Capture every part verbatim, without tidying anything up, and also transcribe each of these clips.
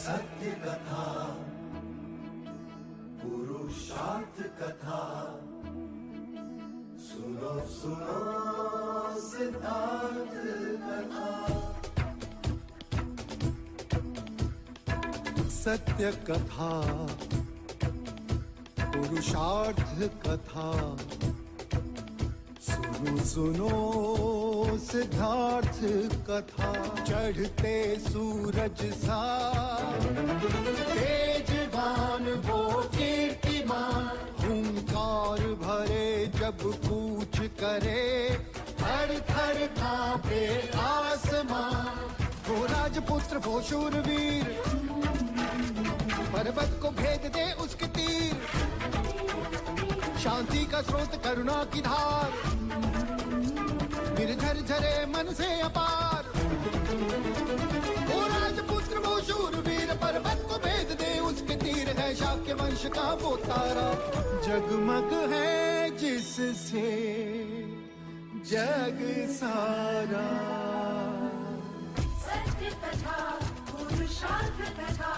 सत्य कथा, पुरुषार्थ कथा, सुनो सुनो सिद्धार्थ कथा। सत्य कथा, पुरुषार्थ कथा, सुनो सुनो सिद्धार्थ कथा। चढ़ते सूरज सा तेजवान वो कीर्तिमान, हुंकार भरे जब कूच करे, थर थर कांपे आसमां। वो राजपुत्र वो शूरवीर, पर्वत को भेद दे उसके तीर। शांति का स्रोत करुणा की धार, निर्झर झरे मन से अपार। वो राजपुत्र वो शूरवीर, पर्वत को भेद दे उसके तीर। है शाक्य वंश का वो तारा, जगमग है जिससे जग सारा। सत्य कथा, पुरुषार्थ कथा,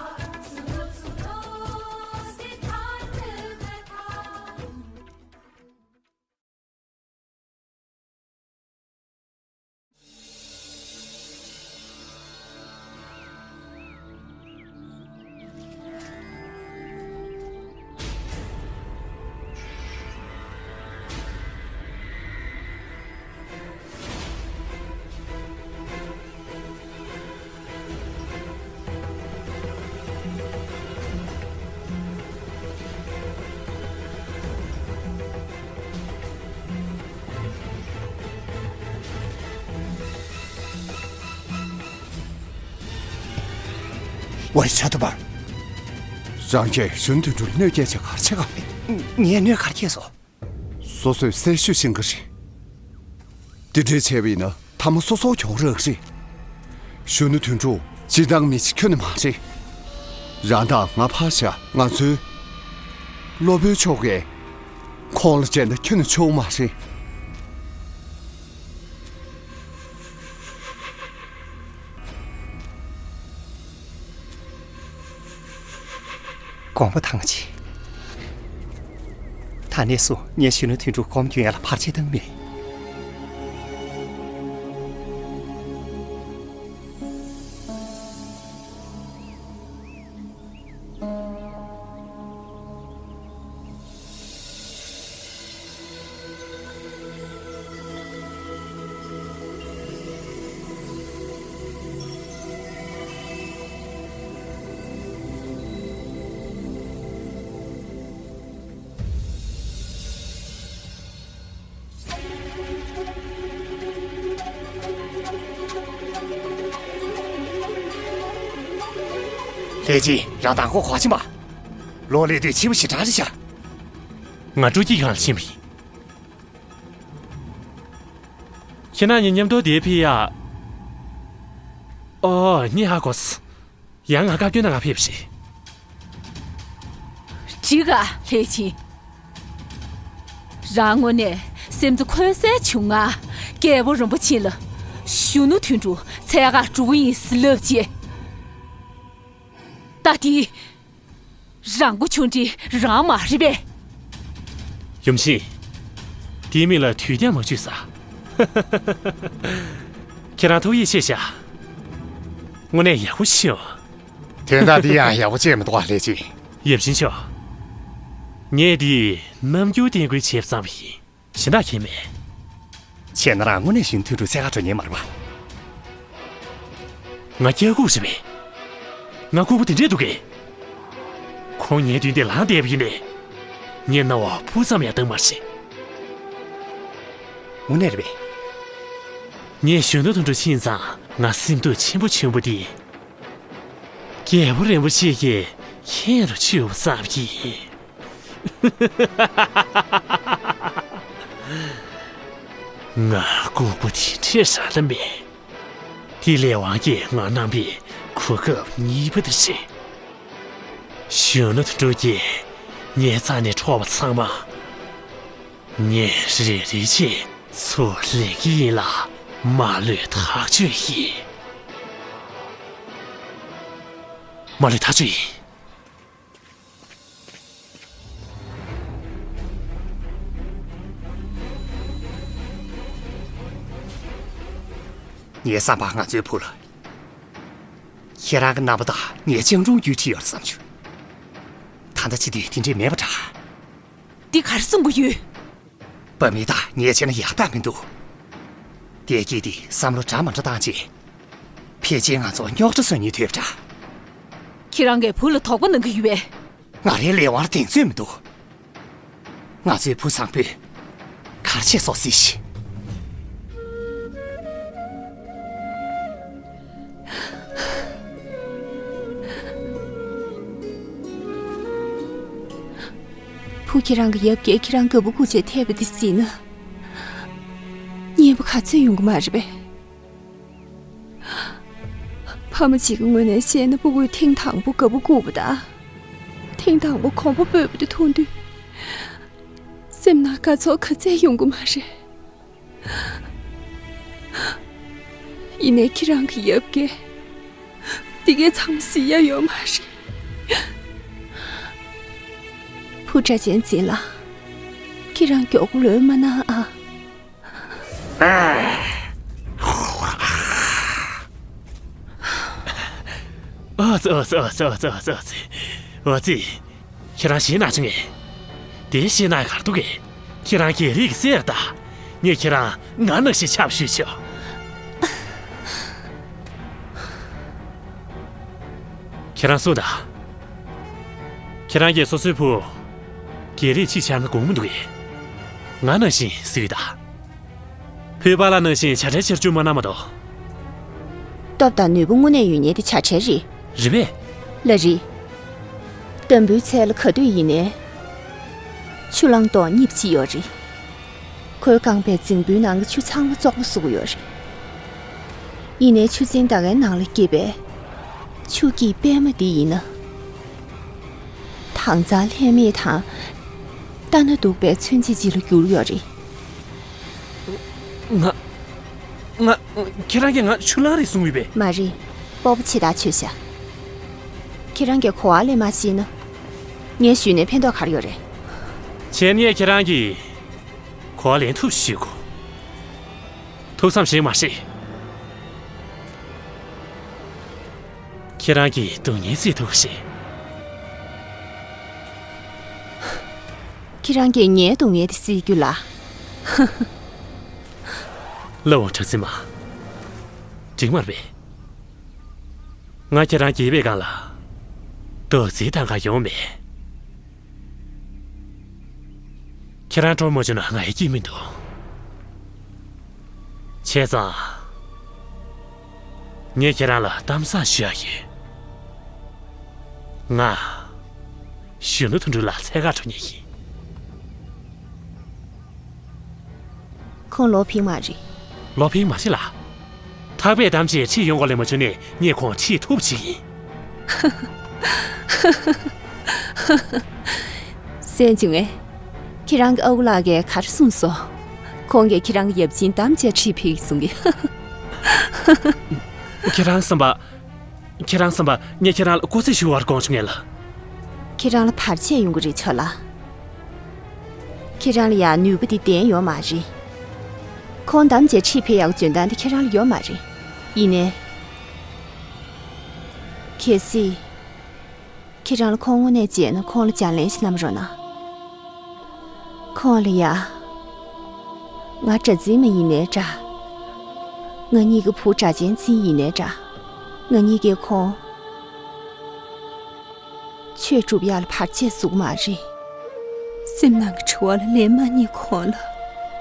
सुनो सुनो सिद्धार्थ कथा। 我是小豆包。རང་གིས་གཞོན་དོན་གྲུབ་གནོད་སྐྱེལ་བྱས་ག་རེ་བྱེད་ག་རེད། ངས་གནོད་ག་རེ་སྐྱེལ་སོང་། སོ་སོས་གསལ་ཤོས་ཤེས་ཀྱི་རེད། དེ་འདྲས་བྱས་པ་ཡིན་ན་མཐའ་མ་སོ་སོ་གྱོང་རག་གི་རེད། གཞོན་ནུ་དོན་གྲུབ་སྤྱིར་བཏང་མི་གཅིག་ཁྱོན་ནས་མ་རེད། རང་དང་ང་ཕར་བཞག་ང་ཚོའི་སློབ་དཔོན་མཆོག་གིས་ཁོང་ལ་འགྲན་ཟླ་ཁྱོན་ནས་བྱུང་མ་རེད། དགོངས་པ་དྭངས་ཆེ། ད་ནས་བཟུང་ངས་གཞོན་ནུ་དོན་གྲུབ་སྒོམ་རྒྱུ་ཡན་ལ་བར་ཆད་བཏང་མེད། ལྷས་སྦྱིན། རང་མདང་དགོང་ག་པར་ཕྱིན་པ། ལོག་སླེབས་དུས་ཕྱི་པོ་ཞེ་དྲག་རེད་ཤག་ང་སྤྲོ་སྐྱིད་ཁང་ལ་ཕྱིན་པ་ཡིན། ཁྱེད་རྣམ་གཉིས་མཉམ་དུ་འདིར་ཕེབས་ཡ། ཨོ། ངས་ཧ་གོ་སོང་། ཡང་ང་བཀའ་བཀྱོན་གནང་ག་ཕེབས་པ་རེད། འགྲིག་ག་ལྷས་སྦྱིན། རང་དངོས་གནས་སེམས་གཙོ་འཁོད་གསལ་བྱུང་ང་། རྒྱལ་བ་རིན་པོ་ཆེ་ལ་གཞོན་ནུ་དོན་གྲུབ་འཚོལ་ག་འགྲོ་གི་ཡིན་ཟེར་ལབ་རྗེས། ད་དེ་རང་མགོ་ཆུང་འདྲི་རང་མ་རེད་པས། ཡུམ་ཆེན། དེའི་མིང་ལ་དུས་འདས་མ་བྱོས་ཟེར། ཁྱེད་རང་ཐུགས་ཡིད་ཆེས་ཤག་དངོས་གནས་ཡག་པོ་ཤོད། དོན་དག་འདི་ཡང་ཡག་པོ་བྱས་མི་འདུག་ཨ་ལྷས་སྦྱིན། ཡབ་ཆེན་མཆོག་ངས་འདི་རྣམ་འགྱུར་བསྟན་སྐུལ་བྱས་བཏང་བ་ཡིན། གཞན་དག་ཁྱད་མེད། བྱས་ན་རང་དངོས་གནས་གཞོན་ནུ་དོན་གྲུབ་འཚོལ་ག་འགྲོ་མཁན་མ་རེད་པ། ང་སྐྱག་ལྐུགས་རེད་པས། ང་ལྐུགས་པ་དེ་འདྲས་འདུག་གས། ཁོང་ངའི་མདུན་དེ་ལངས་བསྡད་པ་ཡིན་ནའི། ངས་རྣ་བར་སྤུ་ཙམ་ཡང་བཏང་མ་རེད། དངོས་གནས་རེད་པས། ངས་གཞོན་ནུ་དོན་གྲུབ་ཕྱིན་ཙང་ང་སེམས་སྡུག་ཆེན་པོ་བྱུང་བ་འདི། རྒྱལ་བ་རིན་པོ་ཆེ་གིས་མཁྱེན་རུ་ཆུད་པ་ཙམ་གྱིས། ང་ལྐུགས་པ་དེ་འདྲས་རང་ལ་མེད། དེ་ལས་དབང་གིས་ང་རྣམ་པའི་གོ་སྐབས་གཉིས་པ་དེ་རེད། གཞོན་ནུ་དོན་གྲུབ་ཀྱིས་ངའི་རྩ་ནས་འཕྲོག་པ་ཚང་མ། ངས་རེ་རེ་བྱས་ཚུར་ལེན་གྱི་ཡིན་ལ། མ་ལུས་ཐག་ཆོད་ཡིན། མ་ལུས་ཐག་ཆོད་ཡིན། ངའི་བསམ་པར་ང་ཚོའི་བུ་ལ། ཁྱེད་རང་གི་རྣམ་པ་དང་ངའི་སྤྱང་གྲུང་རྒྱུད་འཁྲིལ་ཡོད་རེད་བསམ་བྱུང་། ད་ལྟ་བྱེད་དུས་དེ་འདྲས་མེད་པ་འདྲ། འདི་ག་རེ་གསུང་གི་ཡོད། བུད་མེད་དང་ངས་བྱས་ན་ཡག་རྟགས་མི་འདུག་དེ་སྐྱིད་དེ་བསམ་བློ་འདྲ་མ་འདྲ་བཏང་རྗེས། ཕལ་ཆེར་ང་ཚོ་རྙོག་དྲ་བཟོ་ཉེན་ཐོན་པ་འདྲ། ཁྱེད་རང་གིས་བུ་ལ་དོགས་པ་གནང་གི་ཡོད་པས། ང་རའི་ལས་དབང་ལ་གདེང་ཚོད་མི་འདུག་ང་ཚོའི་བུ་བཟང་པོས་གར་ཆས་བཟོ་སྲིད་ཤི། བུ་ཁྱེད་རང་གི་ཡབ་རྒྱལ་ཁྱེད་རང་དགའ་པོ་སྒུག་བྱས་ཐེབས་པ་དེ་གཟིགས་ན། སྙན་པོ་ག་ཚོད་ཡོང་གི་མ་རེད་པས། ཕ་མ་གཅིག་གི་ངོས་ནས་བཤད་ན་སྤུ་གུས་ཐེངས་དང་པོ་དགའ་པོ་སྒུག་པ་དང་། ཐེངས་དང་པོ་གོམ་པ་སྤོས་པ་དེ་མཐོང་དུས། སེམས་ནང་དགའ་ཚོར་ག་ཚད་ཡོང་གི་མ་རེད། ཡིན་ནའི་ཁྱེད་རང་གི་ཡབ་རྒྱལ། འདི་གའི་ཚང་མ་གཟིགས་ཡ་ཡོད་མ་རེད། བུ་སྒྲ་གཅན་འཛིན་ལགས། ཁྱེད་རང་མགྱོགས་པོ་ལོས་མ་གནང་ཨ། ཨ་ཙི་ཨ་ཙི་ཨ་ཙི། ཁྱེད་རང་ཞེད་སྣང་བྱུང་ངས། དེ་ཞེད་སྣང་ག་རེ་འདུག་གས། ཁྱེད་རང་རྒྱལ་རིགས་ཀྱི་སྲས་རེད་ད། ངས་ཁྱེད་རང་ང་ནང་བཞིན་ཆགས་པ་ཞུས་ཆོག་ཁྱེད་རང་གསུངས་དང་། ཁྱེད་རང་གིས་སོ་སོའི་བུ། རྒྱལ་རིགས་གཅིག་ཆགས་ན་དགོངས་མི་འདུག་གས། ང་ནང་བཞིན་གཟིགས་དང་། བོད་པ་ལ་ནང་བཞིན་བྱ་བྲལ་ཆེར་བཅུག་མ་གནང་མ་གཏོགས། སྟོབས་དང་ནུས་པ་དངོས་གནས་ཡོད་མཁན་དེ་བྱ་བྲལ་རེད། རེད་པས། ལགས་རེད། འདམ་བུའི་ཚལ་ལ་ག་དུས་ཡིན་ནའི། ཆུ་གླང་རྡོག་གཉིས་གཅིག་ཡོད་རེད། ཁོའི་རྐང་པའི་རྫིང་བུའི་ནང་གི་ཆུ་ཚང་མ་བཙོག་པ་བཟོ་གི་ཡོད་རེད། ཡིན་ནའི་ཆུ་རྫིང་ད་གའི་ནང་ལ་སྐྱེས་པའི་ཆུ་སྐྱེས་པད་མ་འདི་ཡིན་ན། དྭངས་གཙང་ལྷད་མེད་དང་། ལྟ་ན་སྡུག་པའི་མཚོན་བྱེད་ཅིག་ལ་གྱུར་ཡོད་རེད། ང་། ང་། ཁྱེད་རང་གིས་ང་ཆུ་གླང་རེད་གསུངས་ཡོད་པས། མ་རེད། སྤོབས་པ་ཆེ་ཐག་ཆོད་བཞག་ཁྱེད་རང་གིས་གོ་བ་ལེན་མ་ཤེས་ན། ངས་ཞུས་ནས་ཕན་ཐོགས་ག་རེ་ཡོད་རེད། བྱས་ན་ངས་ཁྱེད་རང་གིས་གོ་བ་ལེན་ཐུབ་ཞུ་དགོས། ཐུགས་བསམ་བཞེས་མ་ཤེས། ཁྱེད་རང་གིས་སྡུག་བསྔལ་བརྩི་ཐུབ་ཤེས། ཁྱེད་རང་གིས་ངའི་སྡུག་བསྔལ་དེ་བརྩི་རྒྱུ་ལ། ལགས་འོང་གྲགས་འཛིན་མ། འགྲིག་མ་རེད་པས། ང་ཁྱེད་རང་རྒྱལ་བའི་སྒང་ལ་རྡོག་རྫིས་བཏང་ག་ཡོང་མེད། ཁྱེད་རང་སྤྲོ་མ་བྱུང་ན་ང་ཡི་སྐྱིད་མི་འདུག་བྱས་ཙང་། ངས་ཁྱེད་རང་ལ་གཏམ་བཟང་ཞུ་ཡག་ཡོད། ང་། གཞོན་ནུ་དོན་གྲུབ་ལགས་འཚོལ་གར་འགྲོ་མཁན་ཡིན། ཁོང་ལོག་ཕེབས་མ་རེད། ལོག་ཕེབས་མ་རེད་ལགས། ཐག་པས་དམ་བཅས་ཁྲིད་ཡོང་དགོས་ལས་མ་བྱུང་ནས་ངས་ཁོང་ཁྲིད་ཐུབ་ཅིག་ཡིན། གསན་བྱུང་ངས། ཁྱེད་རང་གི་ཨ་ཁུ་ལགས་ཀྱིས་ག་རེ་གསུངས་སོང་། ཁོང་གིས་ཁྱེད་རང་གི་ཡབ་ཆེན་དམ་བཅས་ཁྲིད་ཕེབས་གསུང་གི། ཁྱེད་རང་བསམ་པ། ཁྱེད་རང་བསམ་པ་ངས་ཁྱེད་རང་ལ་སྐུ་རྩེད་ཞུ་བར་དགོངས་བྱུང་ངས་ལ། ཁྱེད་རང་ལ་བར་ཆད་ཡོང་གི་རེད་ཆོག་ལ། ཁྱེད་རང་ལ་ཡང་ནུས་པ་འདི་ལྡན་ཡོད་མ་རེད། ཁོང་དམ་བཅས་ཁྲིད་ཕེབས་ཡག་འཇོན་ཐང་འདི་ཁྱེད་རང་ལ་ཡོད་མ་རེད། ཡིན་ནའི། གལ་སྲིད། ཁྱེད་རང་ལ་ཁོང་དངོས་གནས་མཇལ་ན་ཁོང་ལ་བྱམས་ལན་ཞིག་གནང་རོགས་གནང་། ཁོང་ལ་ཡ། ང་གྲྭ་འཛིན་མ་ཡིན་ནའི་འདྲ། ང་གཉིས་ཀྱི་བུ་གྲྭ་ཆེན་འཛིན་ཡིན་ནའི་འདྲ། ང་གཉིས་ཀྱིས་ཁོང་ཆོས་སྒྲུབ་ཡག་ལ་བར་ཆད་བཟོ་གི་མ་རེད། སེམས་ནང་གི་དྲི་བ་ལ་ལན་མ་རྙེད་ཁོང་ལ་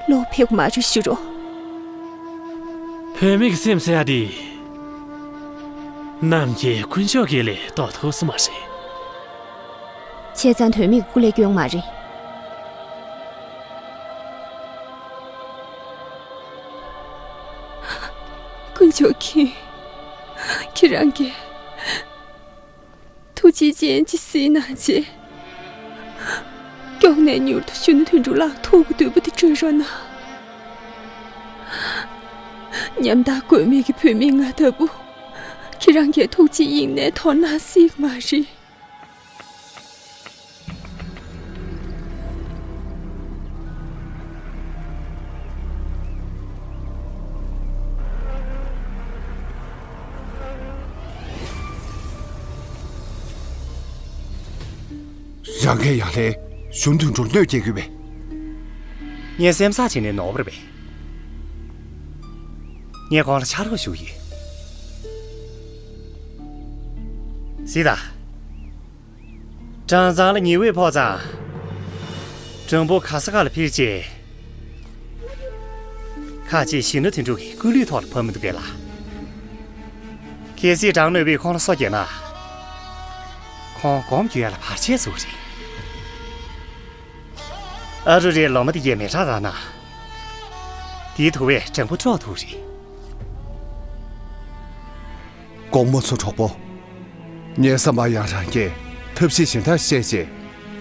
ལོག་ཕེབས་གི་མ་རེད་ཞུ་རོགས། བུད་མེད་ཀྱི་སེམས་ཟེར་ཡག་དེ། ནམ་མཁའི་དཀོན་མཆོག་གིས་ལས་རྟོགས་ཐུབ་ས་མ་རེད། བྱས་ཙང་དོན་མེད་ཀྱི་སྐུ་ལས་སྐྱོན་མ་རེད། དཀོན་མཆོག་མཁྱེན། ཁྱེད་རང་གིས་ཐུགས་རྗེ་ཅན་གྱི་སྲིད་ནང་རྗེ། མགྱོགས་ནས་མྱུར་དུ་གཞོན་ནུ་དོན་གྲུབ་ལགས་ཐུགས་ཀྱི་འདོད་པ་དེ་བསྐྲུན་རོགས་གནང་། ཉམ་ཐག་དགོས་མེད་ཀྱི་བུད་མེད་ང་ལྟ་བུ། ཁྱེད་རང་གི་ཐུགས་རྗེ་ཡིན་ནའི་དོར་ན་སྲིད་མ་རེད། རང་གིས་ཡང་ལྷའི་གཞོན་དུད་འགྲོར་གནོད་སྐྱེལ་དགོས་པས། ངས་སེམས་བསགས་བྱས་ནས་ནོར་བ་རེད་པས། ངས་ཁོང་ལ་ཕྱག་རོགས་ཞུ་གི་ཡིན། གཟིགས་དང་། སྦྲང་ཚང་ལ་ཉི་འོད་ཕོག་ཙང་། སྦྲང་བུ་ག་ས་ག་ལ་འཕུར་རྗེས། ཁ་ཅིག་གཞོན་ནུ་དོན་གྲུབ་ཀྱི་སྐུ་ལུས་ཐོག་ལ་བབས་མི་འདུག་གས་ལ། གལ་སྲིད་སྦྲང་གནོད་པས་ཁོང་ལ་སོ་བརྒྱབ་ན། ཁོང་སྒོམ་རྒྱུ་ཡ་ལ་བར་ཆད་བཟོ་རེད། ཨ་རུ་རའི་ལོ་མ་དེ་གས་མེ་སྲེག་བཏང་ན། དེའི་དུ་བས་སྦྲང་བུ་དཀྲོག་ཐུབ་རེད། དགོངས་མ་ཚོམས་གྲོགས་པོ། ངའི་བསམ་པར་ཡང་རང་གིས་ཐབས་ཤེས་གཞན་དག་བཤད་རྗེས་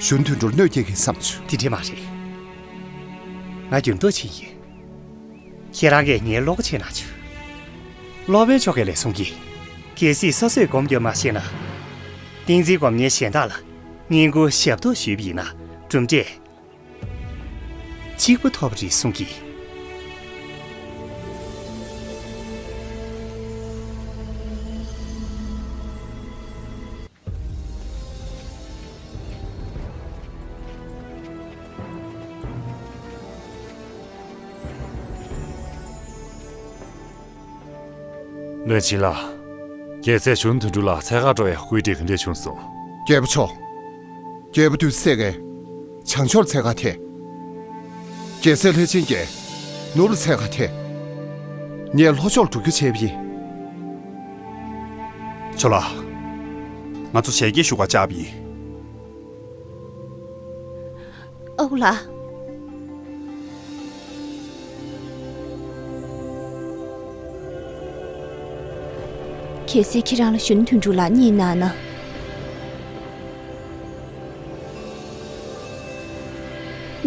གཞོན་དུད་འགྲོར་གནོད་སྐྱེལ་གྱི་བསམ་བྱུང་། དེ་འདྲ་མ་རེད། ང་འགྱུར་ལྡོག་ཕྱིན་ཡིན། ཁྱེད་རང་གིས་ངའི་བློ་ཁ་ཕྱེ་གནང་བྱུང་། སློབ་དཔོན་མཆོག་གིས་ལས་གསུང་གིས། གལ་སྲིད་ས་སྲོད་སྒོམ་རྒྱུ་མ་ཤེས་ན། ཏིང་འཛིན་སྒོམ་མཁན་གཞན་དག་ལ་བསྙེན་བཀུར་ཞབས་ཏོག་ཞུས་པ་ཡིན་ན་གྲུབ་འབྲས་གཅིག་པུ་ཐོབ་པ་རེད་གསུང་གིས། བློན་ཆེན་ལགས། རྒྱལ་སྲས་གཞོན་དོན་གྲུབ་ལ་འཚོལ་གར་འགྲོ་བའི་བཀོད་སྒྲིག་ག་འདྲས་བྱུང་སོང་། རྒྱལ་པོ་མཆོག་རྒྱལ་པོ་བདུད་སྲས་ཀྱིས་བྱང་ཕྱོགས་འཚོལ་གར་ཐད། རྒྱལ་སྲས་ལྷས་བྱིན་གྱིས་ནུབ་ལ་འཚོལ་གར་ཐད། ངས་ལྷོ་ཕྱོགས་འགྲོ་རྒྱུ་བྱས་པ་ཡིན། ཇོ་ལགས། ང་ཚོ་ཞལ་གྱིས་ཞུ་གར་བཅར་བ་ཡིན། ཨའུ་ལགས། གལ་སྲིད་ཁྱེད་རང་ལ་གཞོན་དོན་གྲུབ་ལགས་རྙེད་གནང་ན།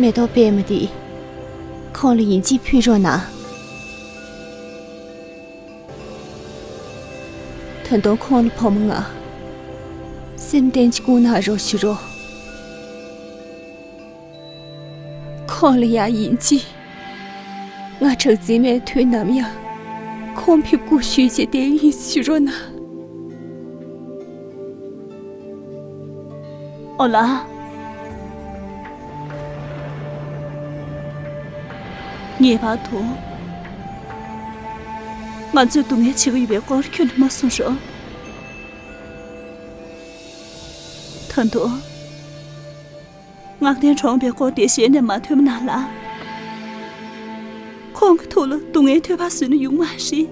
མེ་ཏོག་པད་མ་འདི་ཁོང་ལ་ཡིན་གཅིག་ཕུལ་རོགས་གནང་། ད་དུང་ཁོང་ལ་བུ་མོ་ང་སེམས་གཏན་གཅིག་བསྐུར་གནང་རོགས་ཞུ་རོགས། ཁོང་ལ་ཡང་ཡིན་གཅིག་ང་གྲགས་འཛིན་མའི་དུས་ནམ་ཡང་ཁོང་ཕེབས་སྒུག་ཞུས་བྱས་བསྡད་ཡིན་ཞུ་རོགས་གནང་། ཨོ་ལགས། ངེས་པར་དུ་ང་ཚོས་སྡུག་བསྔལ་བྱེད་ཀྱི་ཡོད་པའི་སྐོར་ཁྱོན་ནས་མ་གསུང་རོགས། ད་དུང་། ངག་འཐེན་གྲོངས་པའི་སྐོར་དེ་ཞལ་ནས་མ་ཐོས་པ་ན་ལ། ཁོང་གི་ཐུགས་ལ་སྡུག་བསྔལ་ཐོལ་པ་བཟོས་ན་ཡོང་མ་རེད།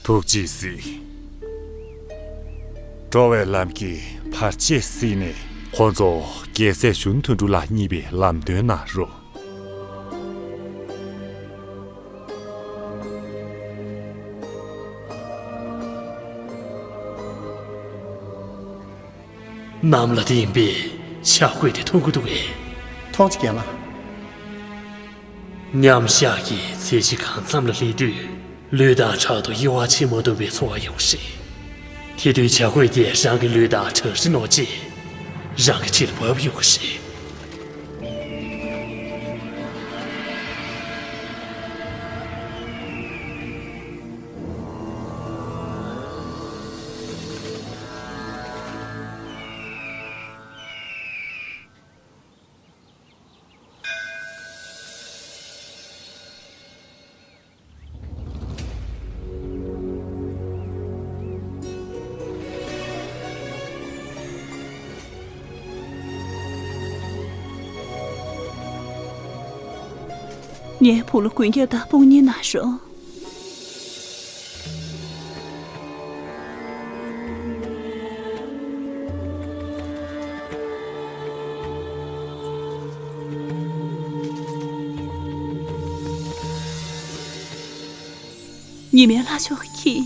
ཐུགས་རྗེས་གཟིགས། འགྲོ་བའི་ལམ་གྱི་བར་ཆད་སེལ་ནས། ཁོང་ཚོ་རྒྱལ་སྲས་གཞོན་དོན་གྲུབ་ལ་བརྙེས་པའི་ལམ་སྟོན་གནང་རོགས། གནམ་ལ་ལྡིང་པའི་བྱ་རྒོད་དེ་མཐོང་གི་འདུག་གས། མཐོང་ཅིག་རྒན་ལགས། མཉམ་བཞག་གི་ཚེ་གཅིག་གང་འཚམ་ལ་སླེབས་དུས། ལུས་དང་ཕྲག་ཏུ་དབྱེ་བ་ཕྱེ་མ་ཐུབ་པའི་ཚོར་བ་ཡོང་སྲིད། དེ་དུས་བྱ་རྒོད་དེ་རང་གི་ལུས་དང་བྲལ་རིན་ནོ་ཅེས། རང་གི་ཁྲིད་ལ་བབས་ཡོང་གི་རེད། ངའི་བུ་ལ་མགོན་སྐྱབས་དང་དཔུང་གཉེན་གནང་རོགས། ཉི་མའི་ལྷ་མཆོག་གིས།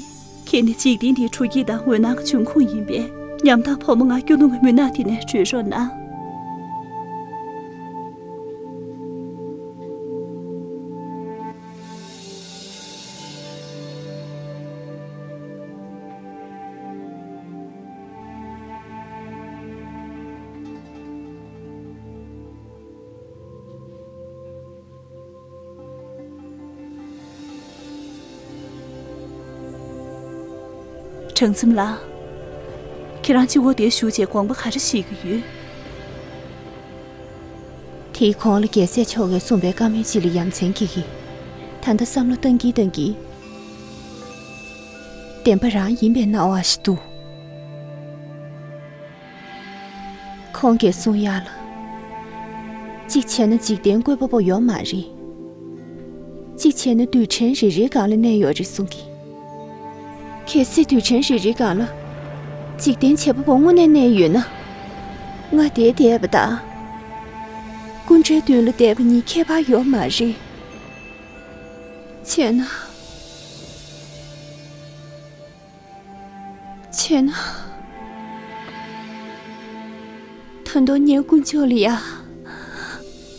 ཁྱེད་ནི་འཇིག་རྟེན་འདིའི་དྲོ་སྐྱིད་དང་འོད་སྣང་གི་འབྱུང་ཁུངས་ཡིན་པས། ཉམ་ཐག་བུ་མོ་ང་སྐྱོ་གདུང་གི་མུན་ནག་དེ་ནས་སྒྲོལ་རོགས་གནང་། གྲང་ཚིམ་ལགས། ཁྱེད་རང་སྤྱི་བོ་དེར་བཞུགས་བྱས་དགོངས་པ་ག་རེ་བཞེས་ཀྱི་ཡོད། དེའི་གོང་ལ་རྒྱལ་སྲས་མཆོག་གིས་གསུངས་པའི་བཀའ་མོལ་ཅིག་ལ་ཡ་མཚན་སྐྱེ་གི། ད་ལྟ་བསམ་བློ་བཏང་གིན་བཏང་གིན། བདེན་པ་རང་ཡིན་པའི་སྣང་བ་ཞིག་འདུག་ཁོང་གིས་གསུང་ཡག་ལ། གཅིག་བྱས་ན་འཇིག་རྟེན་བཀོད་པ་པོ་ཡོད་མ་རེད། གཅིག་བྱས་ན་རྡུལ་ཕྲན་རེ་རེའི་སྒང་ལ་གནས་ཡོད་རེད་གསུང་གི། གལ་སྲིད་རྡུལ་ཕྲན་རེ་རེའི་སྒང་ལ་འཇིག་རྟེན་བྱེད་པ་པོ་དངོས་གནས་གནས་ཡོད་ན། ང་འདིར་བསྡད་པ་དང་། སྐུ་འདྲའི་མདུན་ལ་བསྡད་པ་གཉིས་ཁྱད་པར་ཡོད་མ་རེད། བྱས་ན། བྱས་ན། ད་དུང་ངས་དཀོན་མཆོག་ལ་ཡ།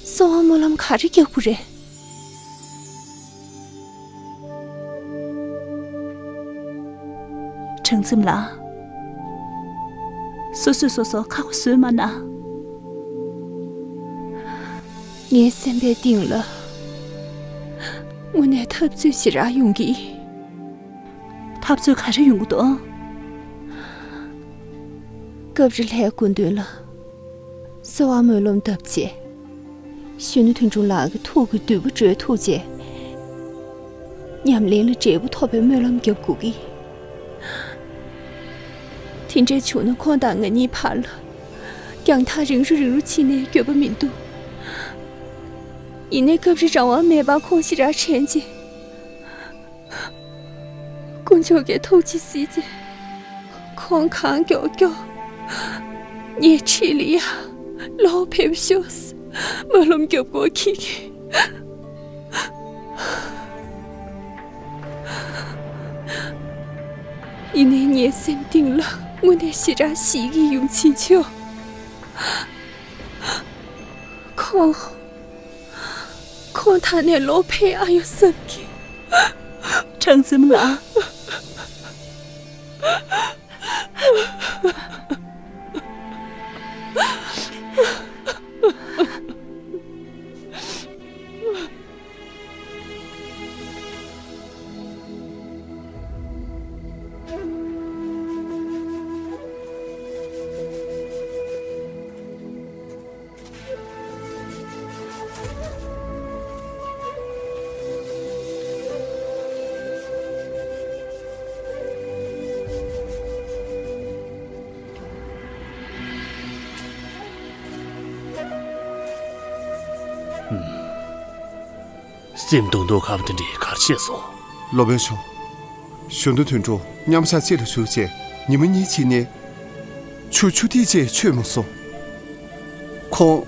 གསོལ་བ་སྨོན་ལམ་ག་རེ་རྒྱག་དགོས་རེད། གྲང་ཚིམ་ལགས། སོ་སོས་སོ་སོ་ཁག་པོ་བཟོས་མ་གནང་། ངའི་སེམས་པའི་གཏིང་ལ། དངོས་གནས་འཐབ་རྩོད་ཞེ་དྲག་ཡོང་གི། འཐབ་རྩོད་ག་རེ་ཡོང་གི་འདུག་སྐབས་རེ་ལྷའི་སྐུ་མདུན་ལ་གསོལ་བ་སྨོན་ལམ་བཏབ་རྗེས། གཞོན་ནུ་དོན་གྲུབ་ལགས་ཀྱི་ཐུགས་ཀྱི་འདུན་པ་གྲོལ་ཐུབ་རྗེས། ཉམས་ལེན་ལ་འབྲས་བུ་ཐོབ་པའི་སྨོན་ལམ་རྒྱབ་དགོས་ཀྱི། དེ་འདྲ་བྱུང་ན་ཁོང་དང་ང་གཉིས་བར་ལ་རྒྱང་ཐག་རིང་རུ་རིང་རུ་ཕྱིན་ནས་འགྱོད་པ་མི་འདུག་ཡིན་ནའི་སྐབས་རེ་རང་དབང་མེད་པར་ཁོང་ཞེ་དྲག་དྲན་རྗེས། དཀོན་མཆོག་གི་ཐུགས་རྗེས་གཟིགས་ཏེ། ཁོང་གང་མགྱོགས་མགྱོགས་ངའི་འཁྲིས་ལ་ཡ་ལོག་ཕེབས་ཤོག་སྨོན་ལམ་རྒྱབ་སྐོར་ཁྱེད་ཀྱིས། ཡིན་ནའི་ངའི་སེམས་གཏིང་ལ་དངོས་གནས་ཞེ་དྲག་ཞེད་ཀྱི་ཡུམ་ཆེན་མཆོག་ཁོང་། ཁོང་ད་ནས་ལོག་ཕེབས་ཨ་ཡོད་བསམ་གི། གྲང་ཚིམ་ལགས། སེམས་སྡུག་མདོག་ཁ་བ་དེ་འདྲའི་ག་རེ་བྱས་སོང་། སློབ་དཔོན་མཆོག་གཞོན་ནུ་དོན་གྲུབ་མཉམ་ཞག་གཅིག་ལ་བཞུགས་རྗེས་ཉི་མ་གཉིས་ཕྱིན་ནས། ཆུ་ཆུ་ཐིགས་ཅིག་མཆོད་མ་སོང་། ཁོང་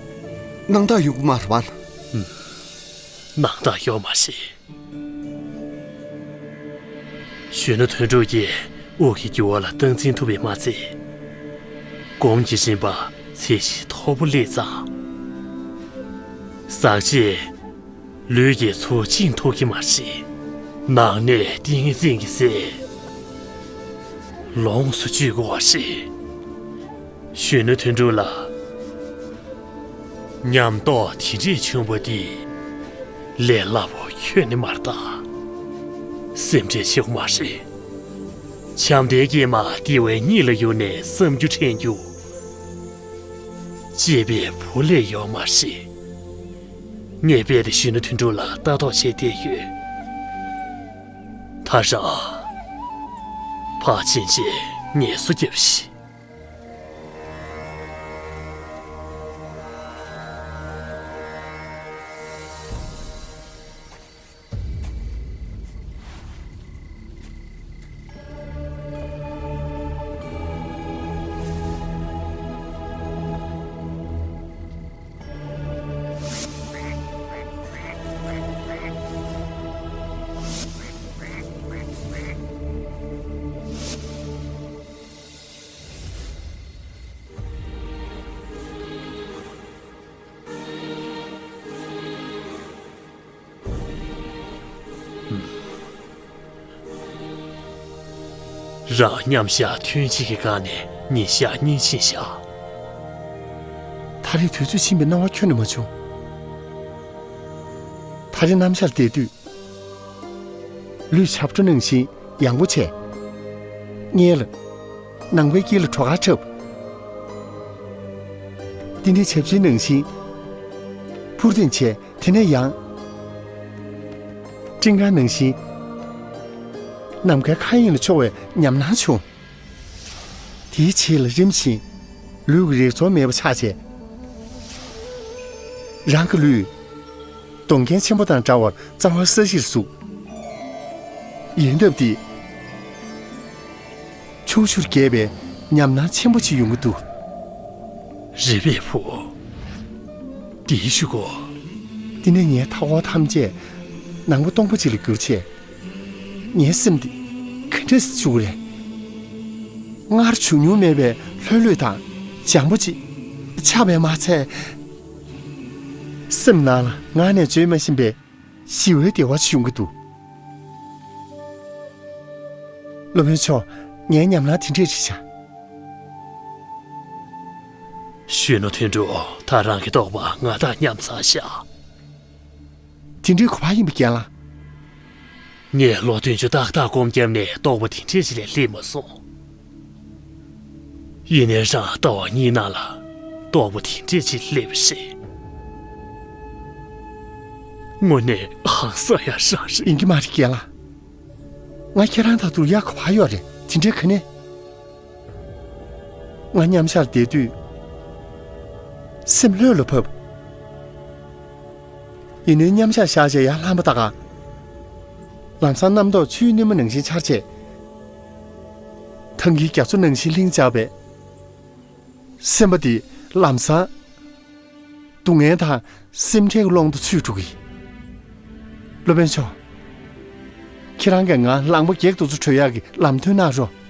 སྣང་དག་ཡོང་གི་མ་རེད་པ། སྣང་དག་ཡོད་མ་རེད། གཞོན་ནུ་དོན་གྲུབ་ཀྱིས་དབུགས་ཀྱི་རྒྱུ་བ་ལ་སྟངས་འཛིན་ཐུབ་པས་མ་ཚད། སྒོམ་གྱི་སྦྱིན་པ་ཚད་གཞི་མཐོ་པོ་སླེབས་ཙང་། ཟག་བཅས་ལུས་ཀྱི་ཚོགས་བཅིངས་ཐུབ་ཀྱི་མ་རེད། ནང་གནས་ཏིང་ངེ་འཛིན་གྱི་སེམས་ལོངས་སུ་སྤྱོད་དགོས་པ་རེད། གཞོན་ནུ་དོན་གྲུབ་ལགས། ཉམས་རྟོགས་དེ་འདྲས་ཆུང་པོ་འདི་ལས་སླ་པོ་ཁྱོན་ནས་མ་རེད་ད། སེམས་ཁྲལ་བྱེད་དགོས་མ་རེད། བྱམས་ལྡན་སྐྱེས་མ་དེ་བས་གཉིད་ལ་ཡུར་ནས་བསམ་རྒྱུ་དྲན་རྒྱུ། གཅེས་པའི་བུ་ལས་ཡོད་མ་རེད། ངས་རྦད་དེ་གཞོན་ནུ་དོན་གྲུབ་ལ་ལྟ་རྟོག་བྱས་བསྡད་ཡོད། ད་རང་ཕར་ཕྱིན་བྱས་ངལ་གསོ་རྒྱབ་ཤིག། རང་མཉམ་བཞག་ཐུན་གཅིག་གི་སྒང་ནས་ཉིན་ཞག་གཉིས་ཕྱིན་བཞག་ད་རེས་དུས་ཚོད་ཕྱིན་པའི་སྣང་བ་ཁྱོན་ནས་མ་བྱུང་། ད་རེས་གནམ་ཤར་བསྡད་དུས། ལུས་ཞབས་བྲོ་ནང་བཞིན་ཡང་པོ་བྱས། སྔས་ལ། ནང་པའི་དཀྱིལ་ལ་བྲོ་གར་འཁྲབ། འདི་ནས་བྱབས་ཆེན་ནང་བཞིན། འཕུར་ལྡིང་བྱས། དེ་ནས་ཡང་། སྤྲིན་དཀར་ནང་བཞིན། ནམ་མཁའི་མཁའ་དབྱིངས་ལ་འཕྱོ་བའི་ཉམས་སྣང་བྱུང་། དེའི་རྗེས་ལ་རིམ་བཞིན། ལུས་ཀྱི་རེག་ཚོར་མེད་པ་ཆགས་བྱས། རང་གི་ལུས། སྡོང་རྒན་ཆེན་པོ་དང་འདྲ་བར་རྩ་བ་ས་གཞིར་ཟུག་ཡིན་སྟབས་འདི། ཕྱོགས་བཅུར་རྒྱས་པའི་ཉམས་སྣང་ཆེན་པོ་ཅིག་ཡོང་གི་འདུག་རེད་པས་བུ། འདིའི་གཞུག་གུ། འདི་ནས་ངའི་མཐའ་འཁོར་ཐམས་ཅད་ནང་པ་སྟོང་པ་ཅིག་ལ་གྱུར་བྱས། ངའི་སེམས་འདི་ག་འདྲས་སེ་བཅུག་རེད། སྔར་བྱུང་མྱོང་མེད་པའི་ལྷོད་ལྷོད་དང་འཇམ་པོ་ཅིག་ཆགས་པས་མ་ཚད། སེམས་ནང་ལ་ངག་ནས་བརྗོད་མ་ཤེས་པའི་ཞི་བའི་བདེ་བ་ཞིག་ཡོང་གི་འདུག་སློབ་དཔོན་མཆོག་ངའི་ཉམས་སྣང་དེ་འདྲས་ཅིག་བྱ། གཞོན་ནུ་དོན་གྲུབ། ད་རང་གི་རྟོགས་པ་ང་དང་མཉམ་ཚར་ཤག་དེ་འདྲའི་གོ་འཕང་ཡིན་པའི་རྐྱེན་ལ། ངས་ལོ་བདུན་ཅུ་ཏག་ཏག་སྒོམ་བརྒྱབ་ནས་རྟོགས་པ་དེ་འདྲས་ཅིག་ལས་སླེབས་མ་སོང་། ཡིན་ནའི་རང་ཟླ་བ་གཉིས་ནང་ལ་རྟོགས་པ་དེ་འདྲས་ཅིག་སླེབས་པ་རེད། དངོས་གནས་ཧང་སང་ཡ་རང་རེད། ཡིན་གྱི་མ་རེད་རྒན་ལགས། ང་ཁྱེད་རང་དང་དུ་ཡག་ག་བ་ཡོད་རེད། དེ་འདྲའི་ག་ནས། ང་མཉམ་ཞར་བསྡད་དུས། སེམས་ལྷོད་ལ་བབས། ཡིན་ནའི་མཉམ་ཞར་བཞག་བྱས་ཡར་ལྷང་པ་ལྟ་ག་ལམ་སང་རྣམ་རྟོག་ཆུའི་སྣེ་མོ་ནང་བཞིན་འཆར་བྱས། ཐང་གི་རྒྱ་མཚོ་ནང་བཞིན་ལྷིང་འཇགས་པས། སེམས་པ་འདི་ལམ་སང་སྡུག་བསྔལ་དང་སེམས་ཁྲལ་གྱི་ཀློང་དུ་ཚུད་འགྲོ་གི། སློབ་དཔོན་མཆོག་ཁྱེད་རང་གིས་ང་ལངས་པ་བརྒྱད་དུ་ཚུར་བྲོས་ཡག་གི་ལམ་སྟོན་གནང་རོགས།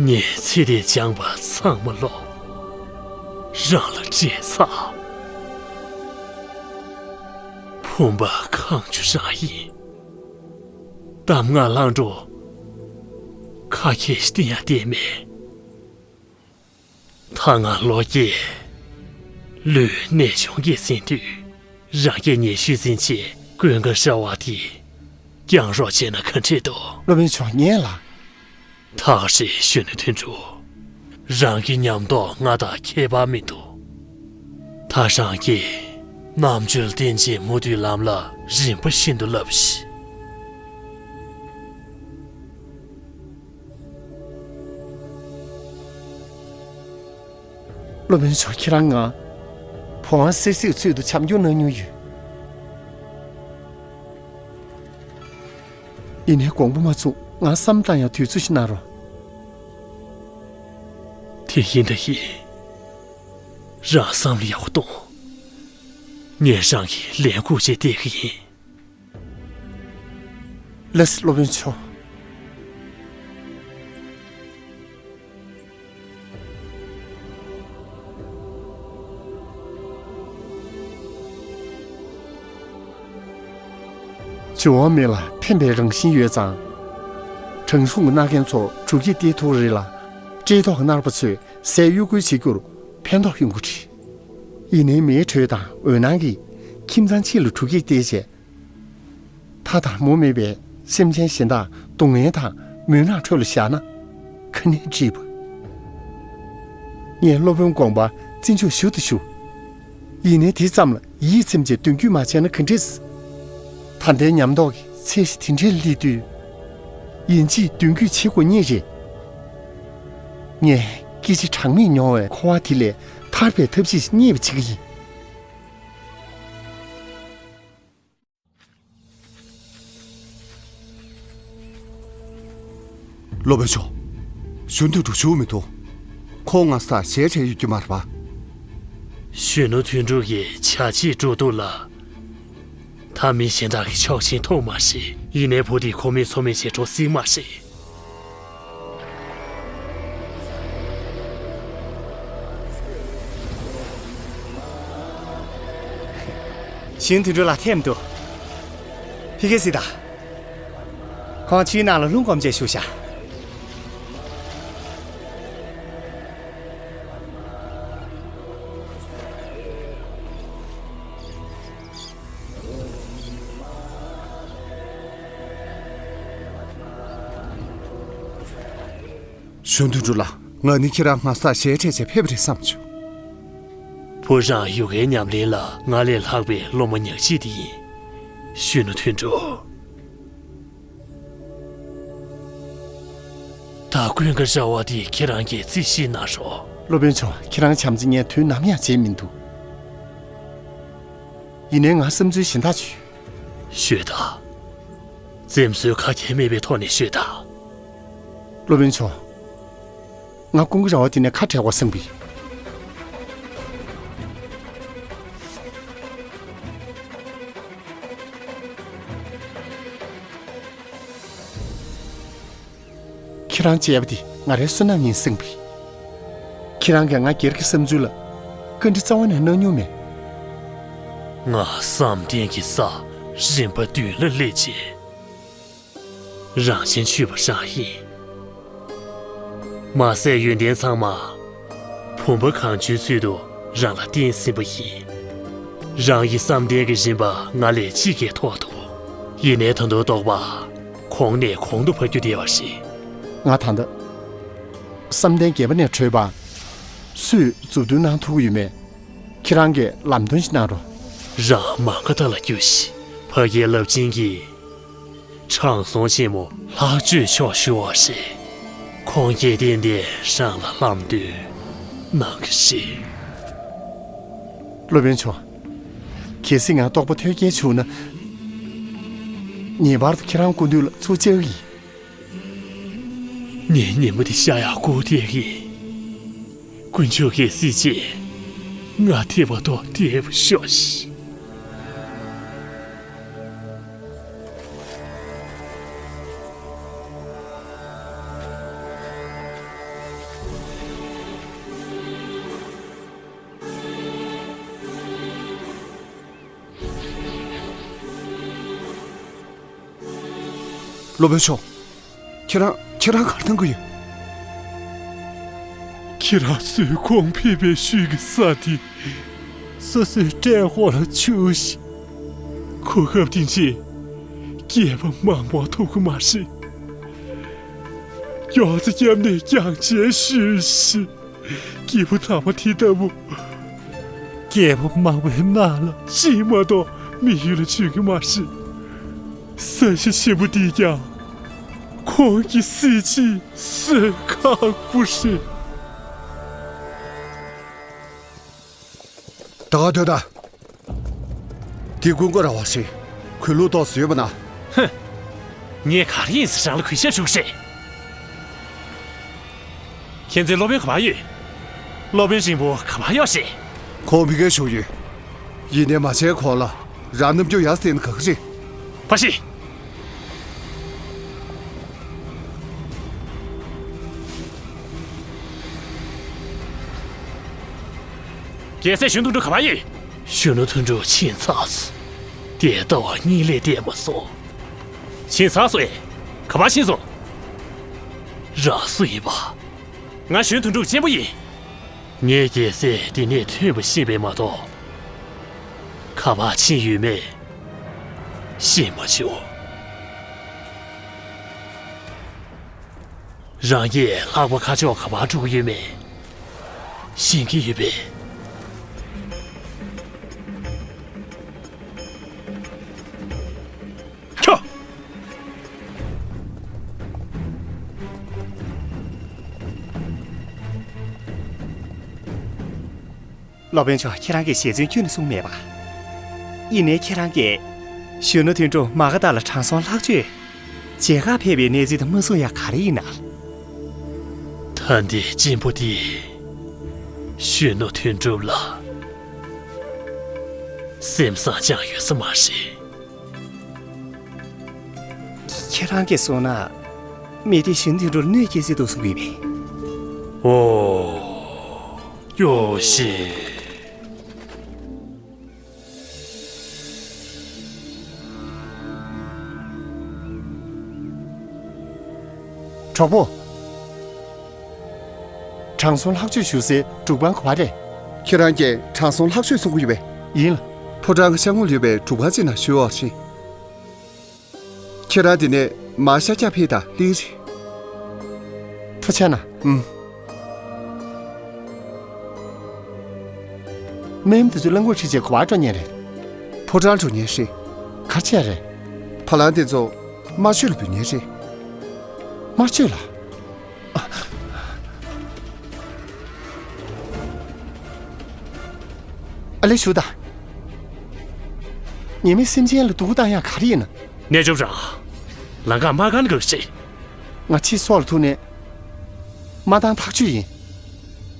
ངས་ཚེ་འདིར་སྦྱངས་པ་ཚང་མ་ལོག་རང་ལ་སྤྲད་ཚར། ཕུང་པོ་གང་བྱུང་རང་ཡིན། གདམས་ངག་ལྷུན་གྲུབ་ཁ་ཁྱེར་ཞིག་བསྟན་ཡ་བསྟན་མེད། ད་ང་ལོ་རྒས། ལུས་ནད་གཞུང་གིས་ཟིན་དུས། རང་གིས་ངའི་ཤུལ་འཛིན་བྱས་ཀུན་དགའ་ཤ་བ་དེ་བསྐྱང་རོགས་བྱས་ན་ག་འདྲས་འདུག་སློབ་དཔོན་མཆོག་ངས་ལ། ཐག་རིང་གཞོན་ནུ་དོན་གྲུབ། རང་གི་ཉམས་རྟོགས་ང་དང་ཁྱད་པར་མི་འདུག་ད་རང་གིས་རྣམ་དཔྱོད་ལྡན་ཅིང་མུ་མཐུད་ལམ་ལ་རིམ་པ་བཞིན་དུ་བསླབས་ཤིག་སློབ་དཔོན་མཆོག་ཁྱེད་རང་ང་བུ་དབང་གསེར་གཟིགས་ཚུལ་དུ་བྱམས་སྐྱོང་གནང་མྱོང་ཡོད། ཡིན་ནའི་དགོངས་པ་མ་ཚོམས། ང་བསམ་བཏང་ཡང་དུས་ཚོད་ཞིག་གནང་རོགས། དེ་ཡིན་ད་ཡིན། རང་བསམ་བློ་ཡག་པོ་གཏོང་། ངས་རང་གི་ལས་འགུལ་བྱེད་བསྡད་ཀྱི་ཡིན། ལགས་སོ་སློབ་དཔོན་མཆོག་འབྱུང་བ་མེད་ལ་ཕན་པའི་རང་བཞིན་ཡོད་ཙང་། དྲང་སྲོང་གི་མནའ་མཁན་ཚོ་གྲུ་ཁྱི་སྟེར་ཐུབ་རེད་ལ། བཀྲེས་ལྟོགས་ཀྱི་མནར་པ་ཚོས་ཟས་གཡོ་སྐོལ་བྱེད་རྒྱུར་ཕན་ཐོགས་ཡོང་གི་རེད། ཡིན་ནའི་མེའི་དྲོད་དང་འོད་སྣང་གིས་ཁྱིམ་ཚང་གཅིག་ལ་གྲུ་ཁྱི་སྟེར་བྱས། མཐའ་དང་མུ་མེད་པའི་སེམས་ཅན་གཞན་དག་སྡུག་བསྔལ་དང་མུན་ནག་ཁྲོད་ལ་བཞག་ན་ག་ནས་འགྲིག་པ། ངས་སློབ་དཔོན་དགོངས་པ་བརྩི་འཇོག་ཞུ་དང་ཞུ། ཡིན་ནའི་དེ་ཙམ་ལ་ཡིད་ཚིམ་བྱས་མདུན་སྐྱོད་མ་བྱས་ན་ག་འགྲིག་ད་ལྟའི་ཉམས་རྟོགས་ཀྱི་ཚད་གཞི་དེ་འདྲས་སླེབས་དུས། ཡིན་གཅིག་མདུན་སྐྱོད་བྱེད་དགོས་ངེས་རེད། ངས་སྐད་ཆ་གྲངས་མེད་མྱོང་བའི་འཁོར་བ་དེ་ལས་ཐར་པའི་ཐབས་ཤེས་ཤིག་རྙེད་པ་བྱེད་ཀྱི་ཡིན། སློབ་དཔོན་མཆོག་གཞོན་དུ་འགྲོ་ཞུ་མི་འདུག་ཁོང་ང་ས་ཞལ་བྲལ་ཡོད་རྒྱུ་མ་རེད་པ། གཞོན་ནུ་དོན་གྲུབ་ཀྱིས་བྱ་བྱེད་འགྲོ་འདུག་ལ། ད་མི་གཞན་དག་གིས་ཆོག་མཆན་ཐོབ་མ་ཤེས། ཡིན་ནའི་བུ་དེས་ཁོ་མོའི་ཚོ་མི་ཞེ་དྲག་གཟིགས་མ་ཤེས། གཞོན་དོན་གྲུབ་ལ་ཐེམ་འདུག་ཕ་གི་སི་ད། ཁོང་ཕྱིའི་ནང་ལ་ལྷུང་གོམས་བྱས་བཞུགས་ཤག་གཞོན་དུ་འགྲོ་ལ། ང་ནི་ཁྱེད་རང་སྔ་ས་ཞལ་འཕྲད་བྱས་ཕེབས་རེད་བསམ་བྱུང་། བུ་རང་ཡོ་གའི་ཉམས་ལེན་ལ་ང་ལས་ལྷག་པའི་སློབ་མ་ཉག་གཅིག་དེ་ཡིན། གཞོན་ནུ་དོན་གྲུབ། ད་ཀུན་དགའ་ར་བ་དེ་ཁྱེད་རང་གིས་རྩིས་ཞིབ་གནང་རོགས། སློབ་དཔོན་མཆོག་ཁྱེད་རང་བྱམས་བརྩེ་ངས་དུས་ནམ་ཡང་བརྗེད་མི་འདུག་ཡིན་ནའི་ང་བསམ་ཚུལ་གཞན་དག་ཅིག་ཡོད། ཤོད་དང་། འཛེམ་ཟོན་ཁ་གྱེས་མེད་པའི་ཐོག་ནས་ཤོད་དང་། སློབ་དཔོན་མཆོག་ང་ཀུན་དགའ་ར་བ་དེ་ནས་ཁ་བྲལ་དགོས་བསམ་གི། ཁྱེད་རང་བྱས་པ་དེ་ང་རའི་བསོད་ནམས་ཡིན་བསམ་གི། ཁྱེད་རང་གིས་ང་སྒེར་གྱི་བསམ་ཚུལ་ལ་བཀའ་འདྲི་རྩ་བ་ནས་གནང་མྱོང་མེད། ང་བསམ་གཏན་གྱི་ས་རིམ་པ་བདུན་ལ་སླེབས་རྗེས། རང་བཞིན་ཆུད་པ་རང་ཡིན། མ་ཟད་ཡོན་ཏན་ཚང་མ་བུམ་པ་གང་བྱོའི་ཚུལ་དུ་རང་ལ་བརྟེན་ཟིན་པ་ཡིན། རང་གི་བསམ་གཏན་གྱི་རིམ་པ་ང་ལས་ཅི་གས་མཐོ་འདུག་ཡིན་ནའི་ད་དུང་རྟོགས་པ་གོང་ནས་གོང་དུ་འཕར་རྒྱུ་དེ་བ་རེད། ང་ད་ལྟ་བསམ་གཏན་བརྒྱད་པ་ནས་གྲོལ་བ་སུས་མཛུབ་སྟོན་གནང་ཐུབ་ཀྱི་ཡོད་མེད། ཁྱེད་རང་གིས་ལམ་སྟོན་ཞིག་གནང་རོགས། རང་མ་ག་དྷ་ལ་རྒྱུགས་ཤིག་ཕ་གིའི་རླབས་ཆེན་གྱི་དྲང་སྲོང་ཆེན་མོ་ལྷག་སྤྱོད་མཆོག་ཞུ་བ་རེད། ཁོང་གིས་གཏན་གཏན་རང་ལ་ལམ་སྟོན་གནང་གི་རེད། སློབ་དཔོན་མཆོག་གལ་སྲིད་ང་རྟོགས་པ་ཐོལ་རྒྱལ་བྱུང་ན། ངེས་པར་དུ་ཁྱེད་རང་སྐུ་མདུན་ལ་ཚུར་བཅར་གི་ཡིན། ངའི་ཉིན་མོ་འདི་ཤར་ཡག་སྒུག་བསྡད་ཀྱི། དཀོན་མཆོག་གིས་གཟིགས་རྗེས་ང་དེ་བར་དུ་བདེ་པོ་ཤོག་ཤིག་སློབ་དཔོན་མཆོག་ཁྱེད་རང་ཁྱེད་རང་ག་རེ་གཏོང་གི་ཡོད། ཁྱེད་རང་ཚོས་ཁོང་ཕེབས་པའི་ཤུལ་གྱི་ས་དེ་སོ་སོའི་སྲས་འཁོར་ལ་བཅུག་ཤིག་གོ་སྐབས་དེ་འདྲས་སྐྱེས་པ་མང་པོ་ཐོབ་ཀྱི་མ་རེད། མགྱོགས་ཙམ་བརྒྱབ་ནས་རྒྱང་བཅད་ཞུས་ཤིག་སྐྱེས་བུ་དམ་པ་དེ་ལྟ་བུ། སྐྱེས་བུ་མང་པོའི་ནང་ལ་གཅིག་མ་གཏོགས་མི་ཡུལ་ལ་བྱོན་གྱི་མ་རེད། ས་གཞི་ཆེན་པོ་འདིས་ཀྱང་ཁོང་གི་གཟི་བརྗིད་གསོན་ཁག་པོ་རེད། ད་ག་སྡོད་དང་། འདི་ཀུན་དགའ་ར་བ་ཞིག་གུས་ལུགས་ཏོག་ཙམ་ཡོད་པ་ན། ཧུམ། ངས་ག་རེ་ཡིན་ཟེར་རང་ལ་གུས་ཞབས་ཞུ་གི་རེད། ཁྱེད་ཚོའི་སློབ་དཔོན་ག་པར་ཡོད། སློབ་དཔོན་རིང་པོ་ག་པར་གཡོག་ཤེས། ཁོང་ཕ་གིར་བཞུགས་ཡོད། ཡིན་ནའི་མ་བྱན་ཁོང་ལ་རང་རྣམ་འགྱུར་ཡག་བསྟན་ན་དགའ་གི་རེད། ཕ་ཤི། རྒྱལ་སྲས་གཞོན་དོན་གྲུབ་ག་པར་ཡོད། གཞོན་ནུ་དོན་གྲུབ་ཕྱིན་ཚར་སོང་། དེ་ལྟ་བ་གཉིད་ལས་བསྡད་མ་སོང་། ཕྱིན་ཚར་སོང་ཨེ། ག་པར་ཕྱིན་སོང་། རང་སུ་ཡིན་པ། ང་གཞོན་དོན་གྲུབ་གཅེན་པོ་ཡིན། ངས་རྒྱལ་སྲས་འདི་ནས་ཐོན་པ་ཤེས་པས་མ་གཏོགས། ག་པར་ཕྱིན་ཡོད་མེད་ཤེས་མ་བྱུང་། རང་གིས་ལྷག་པ་ཁ་ཕྱོགས་ག་པར་འགྲོ་གི་ཡོད་མེད་ཤེས་ཀྱི་ཡོད་པས། ཁྱོ། སློབ་དཔོན་མཆོག་ཁྱེད་རང་གིས་ཞལ་རྫུན་ཁྱོན་ནས་གསུངས་མེད་པ། ཡིན་ནའི་ཁྱེད་རང་གིས་གཞོན་ནུ་དོན་གྲུབ་མ་ག་དྷ་ལ་དྲང་སྲོང་ལྷག་སྤྱོད་མཇལ་ཁར་ཕེབས་པའི་གནས་ཚུལ་དེ་མ་གསུངས་ཡག་ག་རེ་ཡིན་ན། ད་ལྟའི་གཅེན་པོ་དེས་གཞོན་ནུ་དོན་གྲུབ་ལ་སེམས་བཟང་སྦྱངས་ཡོད་ས་མ་རེད། ཁྱེད་རང་གིས་གསུངས་ན། མི་དེ་གཞོན་དོན་གྲུབ་ལ་གནོད་སྐྱེལ་སྲིད་འདུག་གསུང་གི་ཡོད་པས། ཨོ། སྐྱོ་ཤི། གྲོགས་པོ། དྲང་སྲོང་ལྷག་སྤྱོད་ཞུ་སའི་འབྲུག་པང་ག་པར་རེད། ཁྱེད་རང་གིས་དྲང་སྲོང་ལྷག་སྤྱོད་གསུང་གི་ཡོད་པས། ཡིན་ལ། ཕོ་བྲང་གི་ཤར་ངོས་ལ་ཡོད་པའི་འབྲུག་པང་ཅིག་ནང་ཞུ་འོག་ཤིག་ཁྱེད་རང་འདི་ནས་མར་ཤར་རྒྱག་ཕེབས་དང་གླེང་རེད། ཐུགས་རྗེ་གནང་། ཨུམ། སྨན་དེ་ཚོ་རླངས་འཁོར་ཁྲིད་བྱས་ག་པར་འགྲོ་མཁན་རེད། ཕོ་བྲང་འགྲོ་མཁན་རེད། ག་རེ་བྱས་རེད། བ་ལང་དེ་ཚོ་དམར་མཆོད་ལ་འབུལ་མཁན་རེད། དམར་མཆོད་ལ། ཨ་ལེ་ཞུ་དང་། ཉེས་མེད་སེམས་ཅན་ལ་སྡུག་པོ་བཏང་ཡག་ག་རེ་ཡིན་ན། རྣལ་འབྱོར་རང་། ལམ་ཁ་མ་དཀར་ན་དགའ་ཞེས། ང་ཕྱིའི་སྲོག་ལ་ཐུག་ནས། མ་བཏང་ཐག་ཆོད་ཡིན།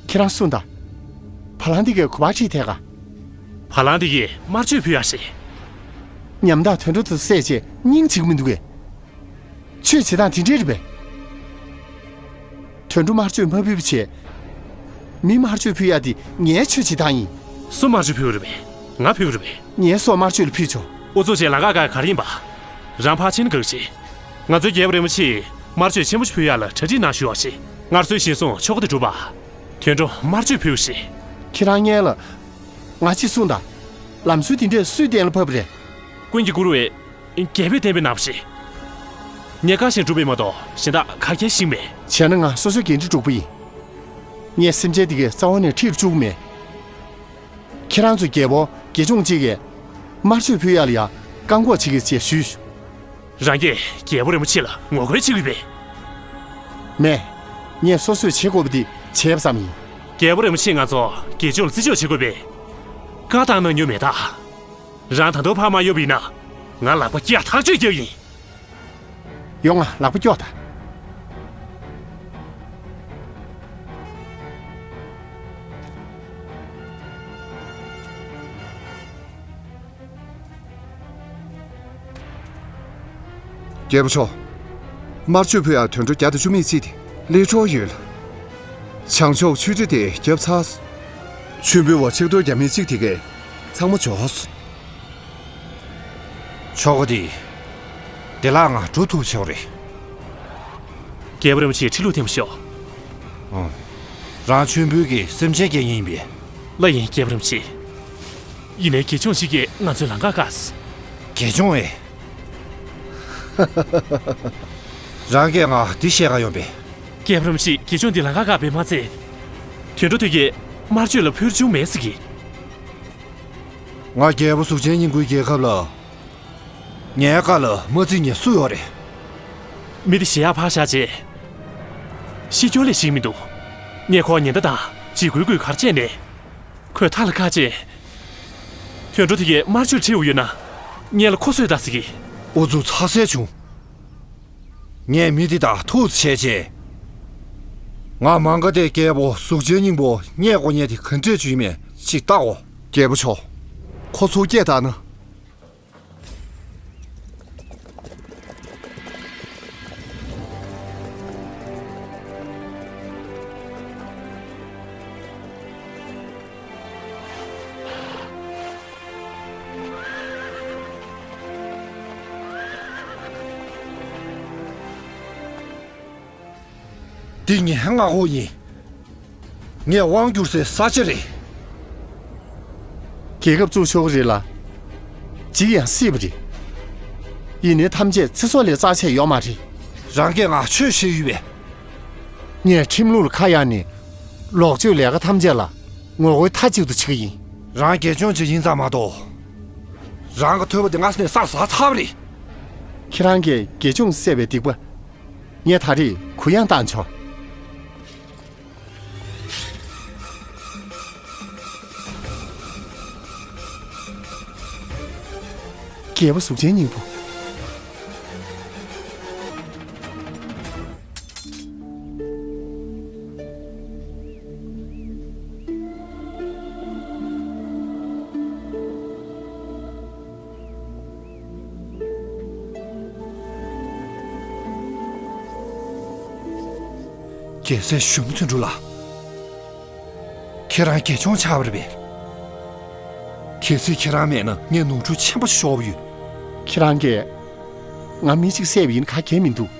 ཁྱེད་རང་གསུངས་དང་། བ་ལང་འདི་གས་ག་པར་ཁྲིད་ཐད་ག་བ་ལང་འདི་གས་དམར་མཆོད་ཕུལ་ཡག་རེད། ཉམ་ཐག་དུད་འགྲོ་དེ་བསད་བྱས་སྙིང་རྗེ་གི་མི་འདུག་གས། ཆོས་བྱེད་སྟངས་དེ་འདྲས་རེད་པས། དུད་འགྲོ་དམར་མཆོད་མ་ཕུལ་བ་བྱས། མི་དམར་མཆོད་ཕུལ་ཡག་དེ་ངའི་ཆོས་བྱེད་སྟངས་ཡིན། སུ་དམར་མཆོད་ཕུལ་བ་རེད་པས། ང་ཕུལ་བ་རེད་པས། ངའི་སྲོག་དམར་མཆོད་ལ་ཕུལ་ཆོག་ཨུ་ཚུགས་བྱས་ལམ་ཁ་བཀག་ག་རེ་ཡིན་པ། རང་ཕར་ཕྱིན་ན་དགའ་ཞེས། ང་ཚོའི་རྒྱལ་པོ་རིན་པོ་ཆེས་དམར་མཆོད་ཆེན་པོ་ཞིག་ཕུལ་ཡག་ལ་གྲ་སྒྲིག་གནང་ཞུ་བ་ཞིག་སྔར་སྲོལ་གཞིར་བཟུང་ཆོ་ག་དེ་སྒྲུབ་པ། དུད་འགྲོ་དམར་མཆོད་ཕུལ་ཞིག་ཁྱེད་རང་སྔོན་ལ། ང་ཅིག་གསུངས་དང་། ལམ་སྲོལ་དེ་འདྲས་སུས་གཏན་ལ་ཕབ་པ་རེད། ཀུན་གྱིས་བཀུར་བའི། རྒྱལ་པོས་གཏན་འབེབས་གནང་བ་རེད། ངས་བཀའ་བཞིན་སྒྲུབ་པ་མ་གཏོགས་གཞན་དག་ག་གེ་ཤེས་མེད། བྱས་ན་ང་སོ་སོའི་འགན་འཁྲི་སྒྲུབ་པ་ཡིན། ངས་སེམས་ཅན་འདི་གའི་རྩ་བ་ནས་ཁྲིད་བཅུག་མེད། ཁྱེད་རང་ཚོ་རྒྱལ་པོ་དགེ་སྦྱོང་གཅིག་གིས་དམར་མཆོད་ཕུལ་ཡག་ལ་ཡང་བཀག་འགོག་བྱེད་ཀྱི་ཅེས་ཞུས། རང་གིས་རྒྱལ་པོ་རིན་པོ་ཆེ་ལ་ངོ་རྒོལ་བྱེད་ཀྱི་ཡོད་པས། མེད། ངས་སོ་སོས་བྱེད་དགོས་པ་འདི་བྱས་པ་ཙམ་ཡིན། རྒྱལ་པོ་རིན་པོ་ཆེས་ང་ཚོ་དགེ་སྦྱོང་ལ་བརྩི་འཇོག་བྱེད་དགོས་པས། བཀའ་བཏང་གནང་མྱོང་མེད་ད། རང་ད་དུང་ཕར་མ་གཡོལ་བ་ཡིན་ན། ང་ལག་པ་བཀྱག་ཐག་ཆོད་རྒྱག་ཡིན། ཡོང་ང་ལག་པ་ཀྱོག་དང་། རྒྱལ་པོ་མཆོག་དམར་མཆོད་ཕུལ་ཡག་དུད་འགྲོ་བརྒྱ་དང་བཅུ་མེད་གཅིག་དེ་སླེབས་འགྲོ་ཡོད་ལ། བྱང་ཕྱོགས་ཆོས་ཁྲི་དེ་བརྒྱབ་ཚར། མཆོད་འབུལ་བ་ཆིག་སྟོང་བརྒྱ་མེད་གཅིག་དེ་གས་ཚང་མ་འབྱོར་སོང་། ཆོ་ག་འདི། བདེ་བླག་ངང་འགྲུབ་ཐུབ་ཆོག་རེད། རྒྱལ་པོ་རིན་པོ་ཆེ་ཁྲི་ལུགས་འཐེན་པ་ཤོག་ཨང་། རང་མཆོད་འབུལ་གྱི་སེམས་ཅན་སྐྱེལ་མཁན་ཡིན་པས། ལགས་ཡིན་རྒྱལ་པོ་རིན་པོ་ཆེ། ཡིན་ནའི་དགེ་སྦྱོང་ཞིག་གིས་ང་ཚོའི་ལམ་ཁ་བཀག་སོང་། དགེ་སྦྱོང་ཨེ། རང་གིས་ང་འདི་བཤད་ག་ཡོང་པས། རྒྱལ་པོ་རིན་པོ་ཆེས་དགེ་སྦྱོང་འདི་ལམ་ཁ་བཀག་པས་མ་ཚད། དུད་འགྲོ་དེ་གས་དམར་མཆོད་ལ་ཕུལ་བཅུག་མེད་ཟེར་གི། ང་རྒྱལ་པོ་གཟུགས་ཅན་སྙིང་པོའི་རྒྱལ་ཁབ་ལ། ངའི་བཀའ་ལ་མ་བརྩི་མཁན་སུ་ཡོད་རེད། མི་དེ་ཞེ་ཡག་ཕར་བཞག་རྗེས། ཤི་སྐྱོ་ལས་ཞིག་མི་འདུག་ངས་ཁོར་ཉེན་བརྡ་དང་འཇིགས་སྐུལ་སྐུལ་ག་རེ་བྱས་ནས། ཁོས་མཐའ་ལ་བཀག་རྗེས། དུད་འགྲོ་དེ་གས་དམར་མཆོད་ཁྲིད་འོ་ཡོད་ན། སྔོན་ལ་ཁོ་གསོད་དང་ཟེར་གི། ཨུ་ཚུགས་ཚ་ཟེར་བྱུང་། ངས་མི་འདི་དང་ཐུག་བྱས་རྗེས། ང་མ་ག་དྷའི་རྒྱལ་པོ་གཟུགས་ཅན་སྙིང་པོ་རྙེད་དགོས་མཁན་དེ་ག་འདྲས་བྱུང་ཡིན་མིན་ཅིག་བལྟའོ། རྒྱལ་པོ་མཆོག་ཁོ་ཚུར་སྐྱེལ་བཏང་ན། འདི་ངའི་མངའ་འོག་ཡིན། ངས་དབང་བསྒྱུར་སའི་ས་ཆ་རེད། རྒྱལ་ཁབ་བཙུགས་ཆོག་གི་རེད་ལ། འཇིག་ཡང་སྲིད་པ་རེད། ཡིན་ནའི་ཐམས་ཅད་ཚེ་སྲོག་ལས་རྩ་ཆེ་ཡོད་མ་རེད། རང་གིས་ང་ཆོས་བཤད་ཡོད་པས། ངས་ཁྲིམས་ལུགས་ལ་ཁ་གཡར་ནས། ལོག་སྤྱོད་ལས་ཀ་ཐམས་ཅད་ལ་ངོ་རྒོལ་མཐའ་གཅིག་ཏུ་བྱེད་ཀྱི་ཡིན། རང་དགེ་སྦྱོང་ཅིག་ཡིན་ཙང་མ་གཏོགས། རང་གི་ཐོས་པ་འདི་སྔ་ས་ནས་བསགས་ཚར་བ་རེད། ཁྱེད་རང་གིས་དགེ་སྦྱོང་བསད་པའི་སྡིག་པ། ངས་ད་རེས་གུ་ཡངས་བཏང་ཆོག་རྒྱལ་པོ་གཟུགས་ཅན་སྙིང་པོ། རྒྱལ་སྲས་ཞུ་མི་དོན་གྲུབ་ལགས། ཁྱེད་རང་དགེ་སྦྱོང་ཆགས་པ་རེད་པས། གལ་སྲིད་ཁྱེད་རང་མེད་ན་ངས་ནོར་འཁྲུལ་ཆེན་པོ་ཞིག་ཤོར་བ་ཡོད། ཁྱེད་རང་གིས་ང་མི་གཅིག་བསད་པ་ཡིན་ག་གེ་མི་འདུག་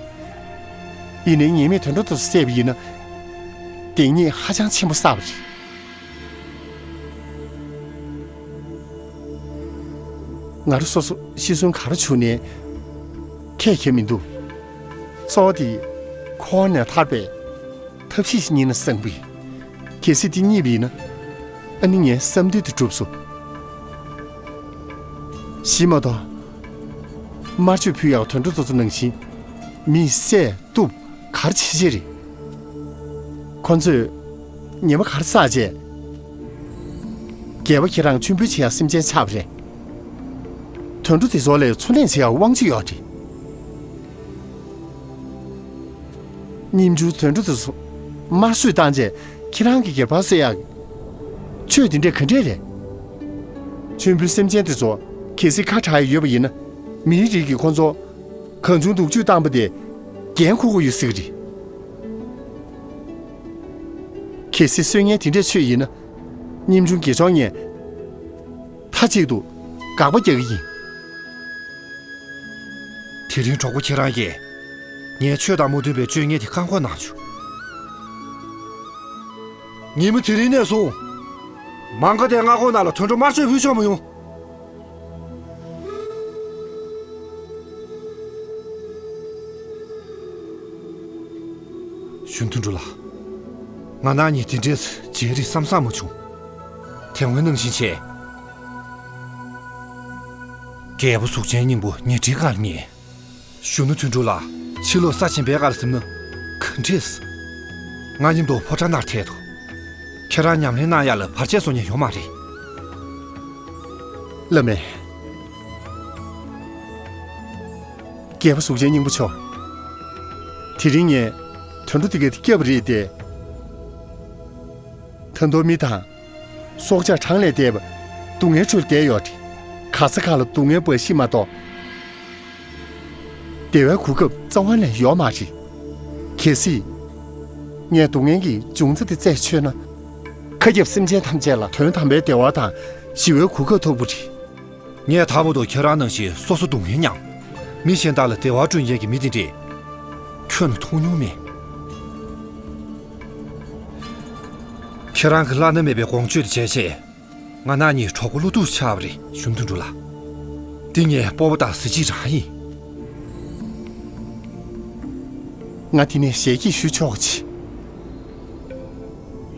ཡིན་ནའི་ངེས་མེད་དུད་འགྲོ་དེ་ཚོ་བསད་པ་ཡིན་ན། དེ་ཉིད་ཧ་ཅང་ཆེན་པོ་བསགས་པ་རེད། ང་རང་སོ་སོ་ཤི་གསོན་ག་རེ་བྱུང་ནའི་ཁྱད་ཁྱད་མི་འདུག། གཙོ་བོ་དེ་འཁོར་བ་ནས་ཐར་པའི་ཐབས་ཤེས་ཤིག་རྙེད་ན་བསམ་གི། གལ་སྲིད་དེ་རྙེད་པ་ཡིན་ན། ཨ་ནི་ངའི་བསམ་འདུན་དེ་འགྲུབ་སོང་། གཞི་མ་གཏོགས། དམར་མཆོད་ཕུལ་ཡག་དུད་འགྲོ་དེ་ཚོ་ནང་བཞིན་མི་བསད་གཏུབ་ག་རེ་བྱེད་བྱེད་རེད། ཁོ་ཚོས་ཉེས་པ་ག་རེ་བསགས་བྱས། རྒྱལ་པོ་ཁྱེད་རང་མཆོད་འབུལ་བྱེད་ཡག་སེམས་ཅན་ཆགས་པ་རེད། དུད་འགྲོ་དེ་ཚོ་ལ་འཚོ་གནས་བྱེད་ཡག་དབང་ཆ་ཡོད་རེད། སྙིང་རྗེའི་དུད་འགྲོ་དེ་ཚོ་དམར་གསོད་བཏང་རྗེས་ཁྱེད་རང་གི་སྒལ་པར་གསོད་ཡག་ཆོས་དེ་འདྲས་ག་འདྲས་རེད། མཆོད་འབུལ་སེམས་ཅན་དེ་ཚོ་གལ་སྲིད་ཁ་གྲག་ཡག་ཡོད་པ་ཡིན་ན། མིའི་རིགས་ཀྱིས་ཁོ་ཚོ་གང་བྱུང་སྡུག་སྤྱོད་བཏང་པ་དེ་འགན་འཁུར་དགོས་ཡོད་སྲིད་ཀྱི་རེད། གལ་སྲིད་གསོད་མཁན་དེ་འདྲས་ཆོས་ཡིན་ན། སྙེམ་ཆུང་དགེ་སྦྱོང་ངས་མཐའ་གཅིག་ཏུ་དགག་པ་རྒྱག་གི་ཡིན། དེ་རིང་གྲོགས་པོ་ཁྱེད་རང་གིས་ངའི་ཆོས་དང་མ་མཐུན་པའི་སྤྱོད་ངན་དེ་བཀག་འགོག་གནང་བྱུང་། ཉིན་མོ་དེ་རིང་ནས་བཟུང་། མང་ག་དེ་མངའ་ཁོངས་ནང་ལ་དུད་འགྲོ་དམར་གསོད་ཕུལ་ཆོག་མི་ཡོང་། གཞོན་དུད་འགྲོ་ལགས། ང་རང་གཉིས་དེ་འདྲས་མཇལ་རེས་བསམ་བསམ་མ་བྱུང་། དེ་སྔོན་ནང་བཞིན་བྱས། རྒྱལ་པོ་གཟུགས་ཅན་སྙིང་པོ་ཉལ་ཁྲིའི་སྒང་ལ་རྙེད། གཞོན་ནུ་དུད་འགྲོ་ལགས། ཕྱི་ལོགས་ས་ཆེན་པོའི་སྒང་ལ་གཟིམ་ན་ག་འདྲས། ང་མཉམ་དུ་ཕོ་བྲང་ནང་ཐད་དོ། ཁྱེད་རང་ཉམས་ལེན་གནང་ཡག་ལ་བར་ཆད་བཟོ་མཁན་ཡོད་མ་རེད། བླ་མས། རྒྱལ་པོ་གཟུགས་ཅན་སྙིང་པོ་མཆོག། དེ་རིང་ངས་དུད་འགྲོ་དེ་ག་དེ་བསྐྱབས་པ་རེད་དེ། ད་དུང་མི་དང་། སྲོག་ཆགས་གྲངས་ལས་འདས་པ་སྡུག་བསྔལ་ཁྲོད་བསྡད་ཡོད་རེད། ག་ས་ག་ལ་སྡུག་བསྔལ་འབའ་ཞིག་མ་གཏོགས། བདེ་བའི་གོ་སྐབས་རྩ་བ་ནས་ཡོད་མ་རེད། གལ་སྲིད། ངས་སྡུག་བསྔལ་གྱི་འབྱུང་རྩ་དེ་རྩད་ཆོད་ན། མཁའ་ཁྱབ་སེམས་ཅན་ཐམས་ཅད་ལ་དོན་དམ་པའི་བདེ་བ་དང་ཞི་བའི་གོ་སྐབས་ཐོབ་པ་རེད། ངས་ད་བར་དུ་ཁྱེད་རང་ནང་བཞིན་སོ་སོ་སྡུག་བསྔལ་མྱངས། མི་གཞན་དག་ལ་བདེ་བ་བསྐྲུན་མཁན་གྱི་མི་དེ་འདྲས་ཁྱོན་ནས་མཐོང་མྱོང་མེད། ཁྱེད་རང་གི་བླ་ན་མེད་པའི་དགོངས་སྤྱོད་དེ་བྱས་རྗེས། ང་རང་གཉིས་གྲོགས་པོ་བློ་ཐུག་ཆགས་པ་རེད། གཞོན་དུད་འགྲོ་ལགས། འདི་ངའི་སྤོབས་པ་དང་གཟི་བརྗིད་རང་ཡིན། ང་འདི་ནས་ཞལ་གྱིས་ཞུ་ཆོག་གི།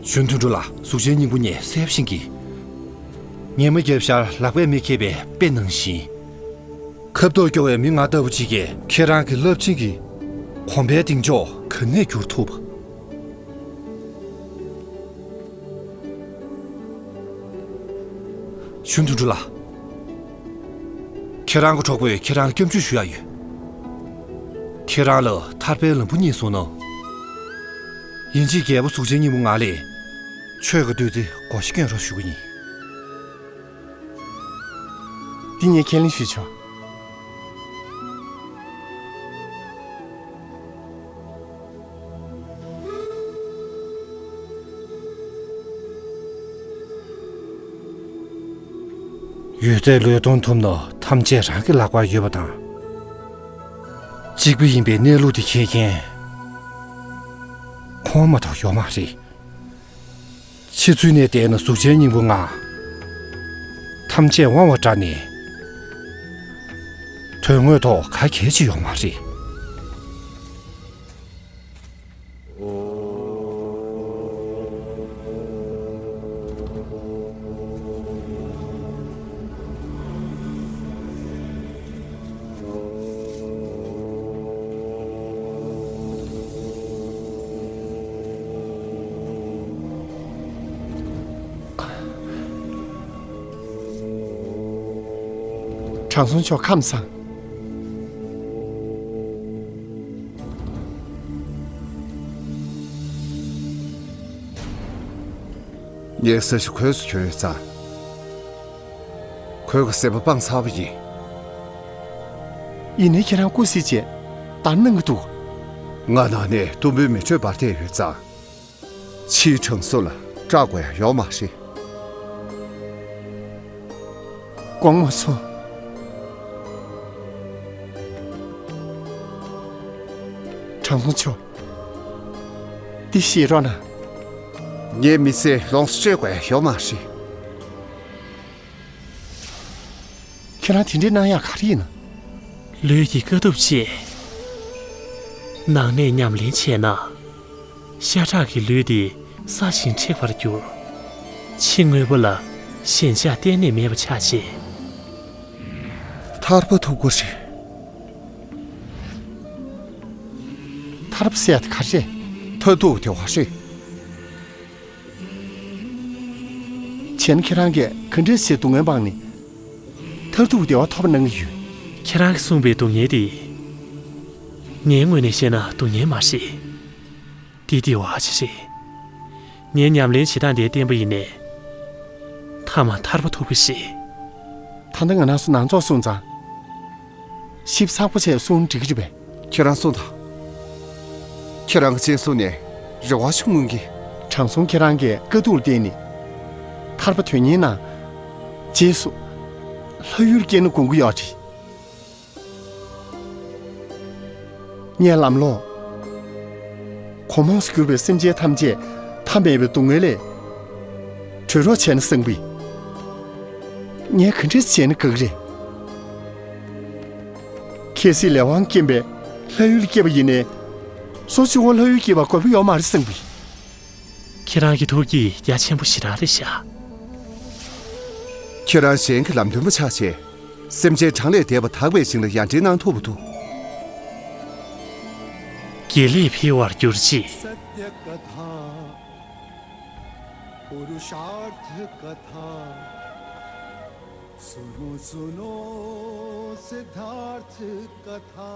གཞོན་དུད་འགྲོ་ལགས། གཟུགས་ཅན་སྙིང་པོ་ངས་གསལ་པོ་ཤེས་ཀྱི། ཉི་མ་བརྒྱབ་ཤར་ལག་པས་མི་ཁེབས་པའི་དཔེ་ནང་བཞིན། ཁ་མདོག་སྐྱོ་བའི་མི་ང་ལྟ་བུ་ཅིག་གིས་ཁྱེད་རང་གི་རླབས་ཆེན་གྱི་གོམ་པའི་གདེང་འཇོག་ག་ནས་བསྒྱུར་ཐུབ། གཞོན་དུད་འགྲོ་ལགས། ཁྱེད་རང་གི་གྲོགས་པོས་ཁྱེད་རང་ལ་སྐྱབས་འཇུག་ཞུ་ཡག་ཡོད། ཁྱེད་རང་ལ་ཐར་པའི་ལམ་བུ་རྙེད་སོང་ན། ཡིན་གཅིག་རྒྱལ་པོ་གཟུགས་ཅན་སྙིང་པོ་ང་ལས་ཆོས་ཀྱི་བདུད་རྩི་བགོ་བཤའ་བསྐྱོན་རོགས་ཞུ་གི་ཡིན། འདི་ངས་ཁས་ལེན་ཞུས་ཆོག། ཡོད་ཚད་བློས་གཏོང་ཐུབ་ན་ཐམས་ཅད་རང་གི་ལག་པར་ཡོད་པ་དང་། གཅིག་པུ་ཡིན་པའི་གནས་ལུགས་དེ་མཁྱེན་མཁན་ཁོང་མ་གཏོགས་ཡོད་མ་རེད། ཕྱི་ཚུལ་ནས་བལྟས་ན་གཟུགས་ཅན་སྙིང་པོ་ང་ཐམས་ཅད་དབང་བ་འདྲ་ནས། དོན་དངོས་ཐོག་ག་གལ་ཆེ་ཡོད་མ་རེད། དྲང་སྲོང་མཆོག་ཁམས་བཟང་། ངའི་ས་གཞི་གོས་སུ་གྱོན་ཡོད་ཙང་། ཁོའི་གི་སྲེད་པ་སྤངས་ཚར་བ་ཡིན། ཡིན་ནའི་ཁྱེད་རང་སྐུ་གཟིགས་བྱས་ད་གནང་གི་འདུག། ང་ནང་ནས་གཏུམ་པོའི་མེ་དྲོད་འབར་བསྡད་ཡོད་ཙང་། ཕྱིའི་དྲང་སྲོང་ལ་སྐྲག་དགོས་ཡ་ཡོད་མ་རེད། དགོངས་མ་ཚོམ། དྲང་སྲོང་མཆོག། འདི་ཤེས་རོགས་གནང་། ངའི་མི་ཚེ་ལོངས་སུ་སྤྱོད་དགོས་ཡ་ཡོད་མ་རེད། ཁྱེད་རང་དེ་འདྲའི་གནང་ཡག་ག་རེ་ཡིན་ན། ལུས་ཀྱི་དཀའ་ཐུབ་ཆེ། ནང་ནས་ཉམས་ལེན་བྱས་ན། ཤ་ཁྲག་གི་ལུས་དེ་སྲ་ཞིང་མཁྲེགས་པར་འགྱུར། ཕྱི་དངོས་པོ་ལ་ཞེན་ཆགས་གཏན་ནས་མེད་པ་ཆགས་ཆེ། ཐར་པ་ཐུབ་དགོས་རེད། ཐར་པ་ཟེར་ཡ་དེ་ག་རེ་རེད། མཐར་ཐུག་བདེ་བ་རེད། བྱས་ན་ཁྱེད་རང་གིས་ག་འདྲས་བྱས་སྡུག་བསྔལ་སྤངས་ནས། མཐར་ཐུག་བདེ་བ་ཐོབ་པ་གནང་གི་ཡོད། ཁྱེད་རང་གིས་གསུངས་པའི་སྡུག་བསྔལ་འདི། ངའི་ངོས་ནས་བཤད་ན་སྡུག་བསྔལ་མ་རེད། འདི་བདེ་བ་ཅིག་རེད། ངས་ཉམས་ལེན་བྱེད་སྟངས་དེ་བསྟེན་པ་ཡིན་ནའི། མཐའ་མ་ཐར་པ་ཐོབ་ཀྱི་རེད། ད་ལྟ་ང་རང་ཚོ་ནང་ཚོགས་སོང་ཙང་། ཞིབ་ཚགས་པོ་བྱས་གསུང་འགྲིག་གི་རེད་པས། ཁྱེད་རང་གསུངས་དང་། ཁྱེད་རང་གི་སྤྱན་ཟུང་ནས་རེ་བ་ཞིག་མངོན་གྱི། དྲང་སྲོང་ཁྱེད་རང་གིས་དཀའ་སྡུག་ལ་བརྟེན་ནས། ཐར་པ་དོན་གཉེར་གནང་། རྗེས་སུ་ལྷ་ཡུལ་སྐྱེལ་ན་དགོངས་ཀྱི་ཡོད་རེད། ངས་ལམ་ལོག་གོང་མོས་སུ་གྱུར་པའི་སེམས་ཅན་ཐམས་ཅད་མཐའ་མེད་པའི་སྡུག་བསྔལ་ལས་གྲོལ་རོགས་བྱས་ན་བསམ་གི། ངས་ག་འདྲས་བྱས་ན་དགའ་གི་རེད། གལ་སྲིད་ལས་དབང་རྐྱེན་པས་ལྷ་ཡུལ་སྐྱེས་པ་ཡིན་ནའི། སོ་གཅིག་པོ་ལྷ་ཡུལ་སྐྱེས་པ་དགོས་པ་ཡོད་མ་རེད་བསམ་གི། ཁྱེད་རང་གི་ཐུགས་བསྐྱེད་རྒྱ་ཆེན་པོ་ཞེ་དྲག་རེད་ཤག། ཁྱེད་རང་གཞན་གྱི་ལམ་སྟོན་པ་ཆགས་བྱས། སེམས་ཅན་གྲངས་ལས་འདས་པ་དག་པའི་ཞིང་ལ་ཡར་འདྲེན་གནང་ཐུབ་པ་འདུག། དགེ་ལེགས་འཕེལ་བར་གྱུར་ཅིག། सत्य कथा पुरुषार्थ कथा सुनो सुनो सिद्धार्थ कथा।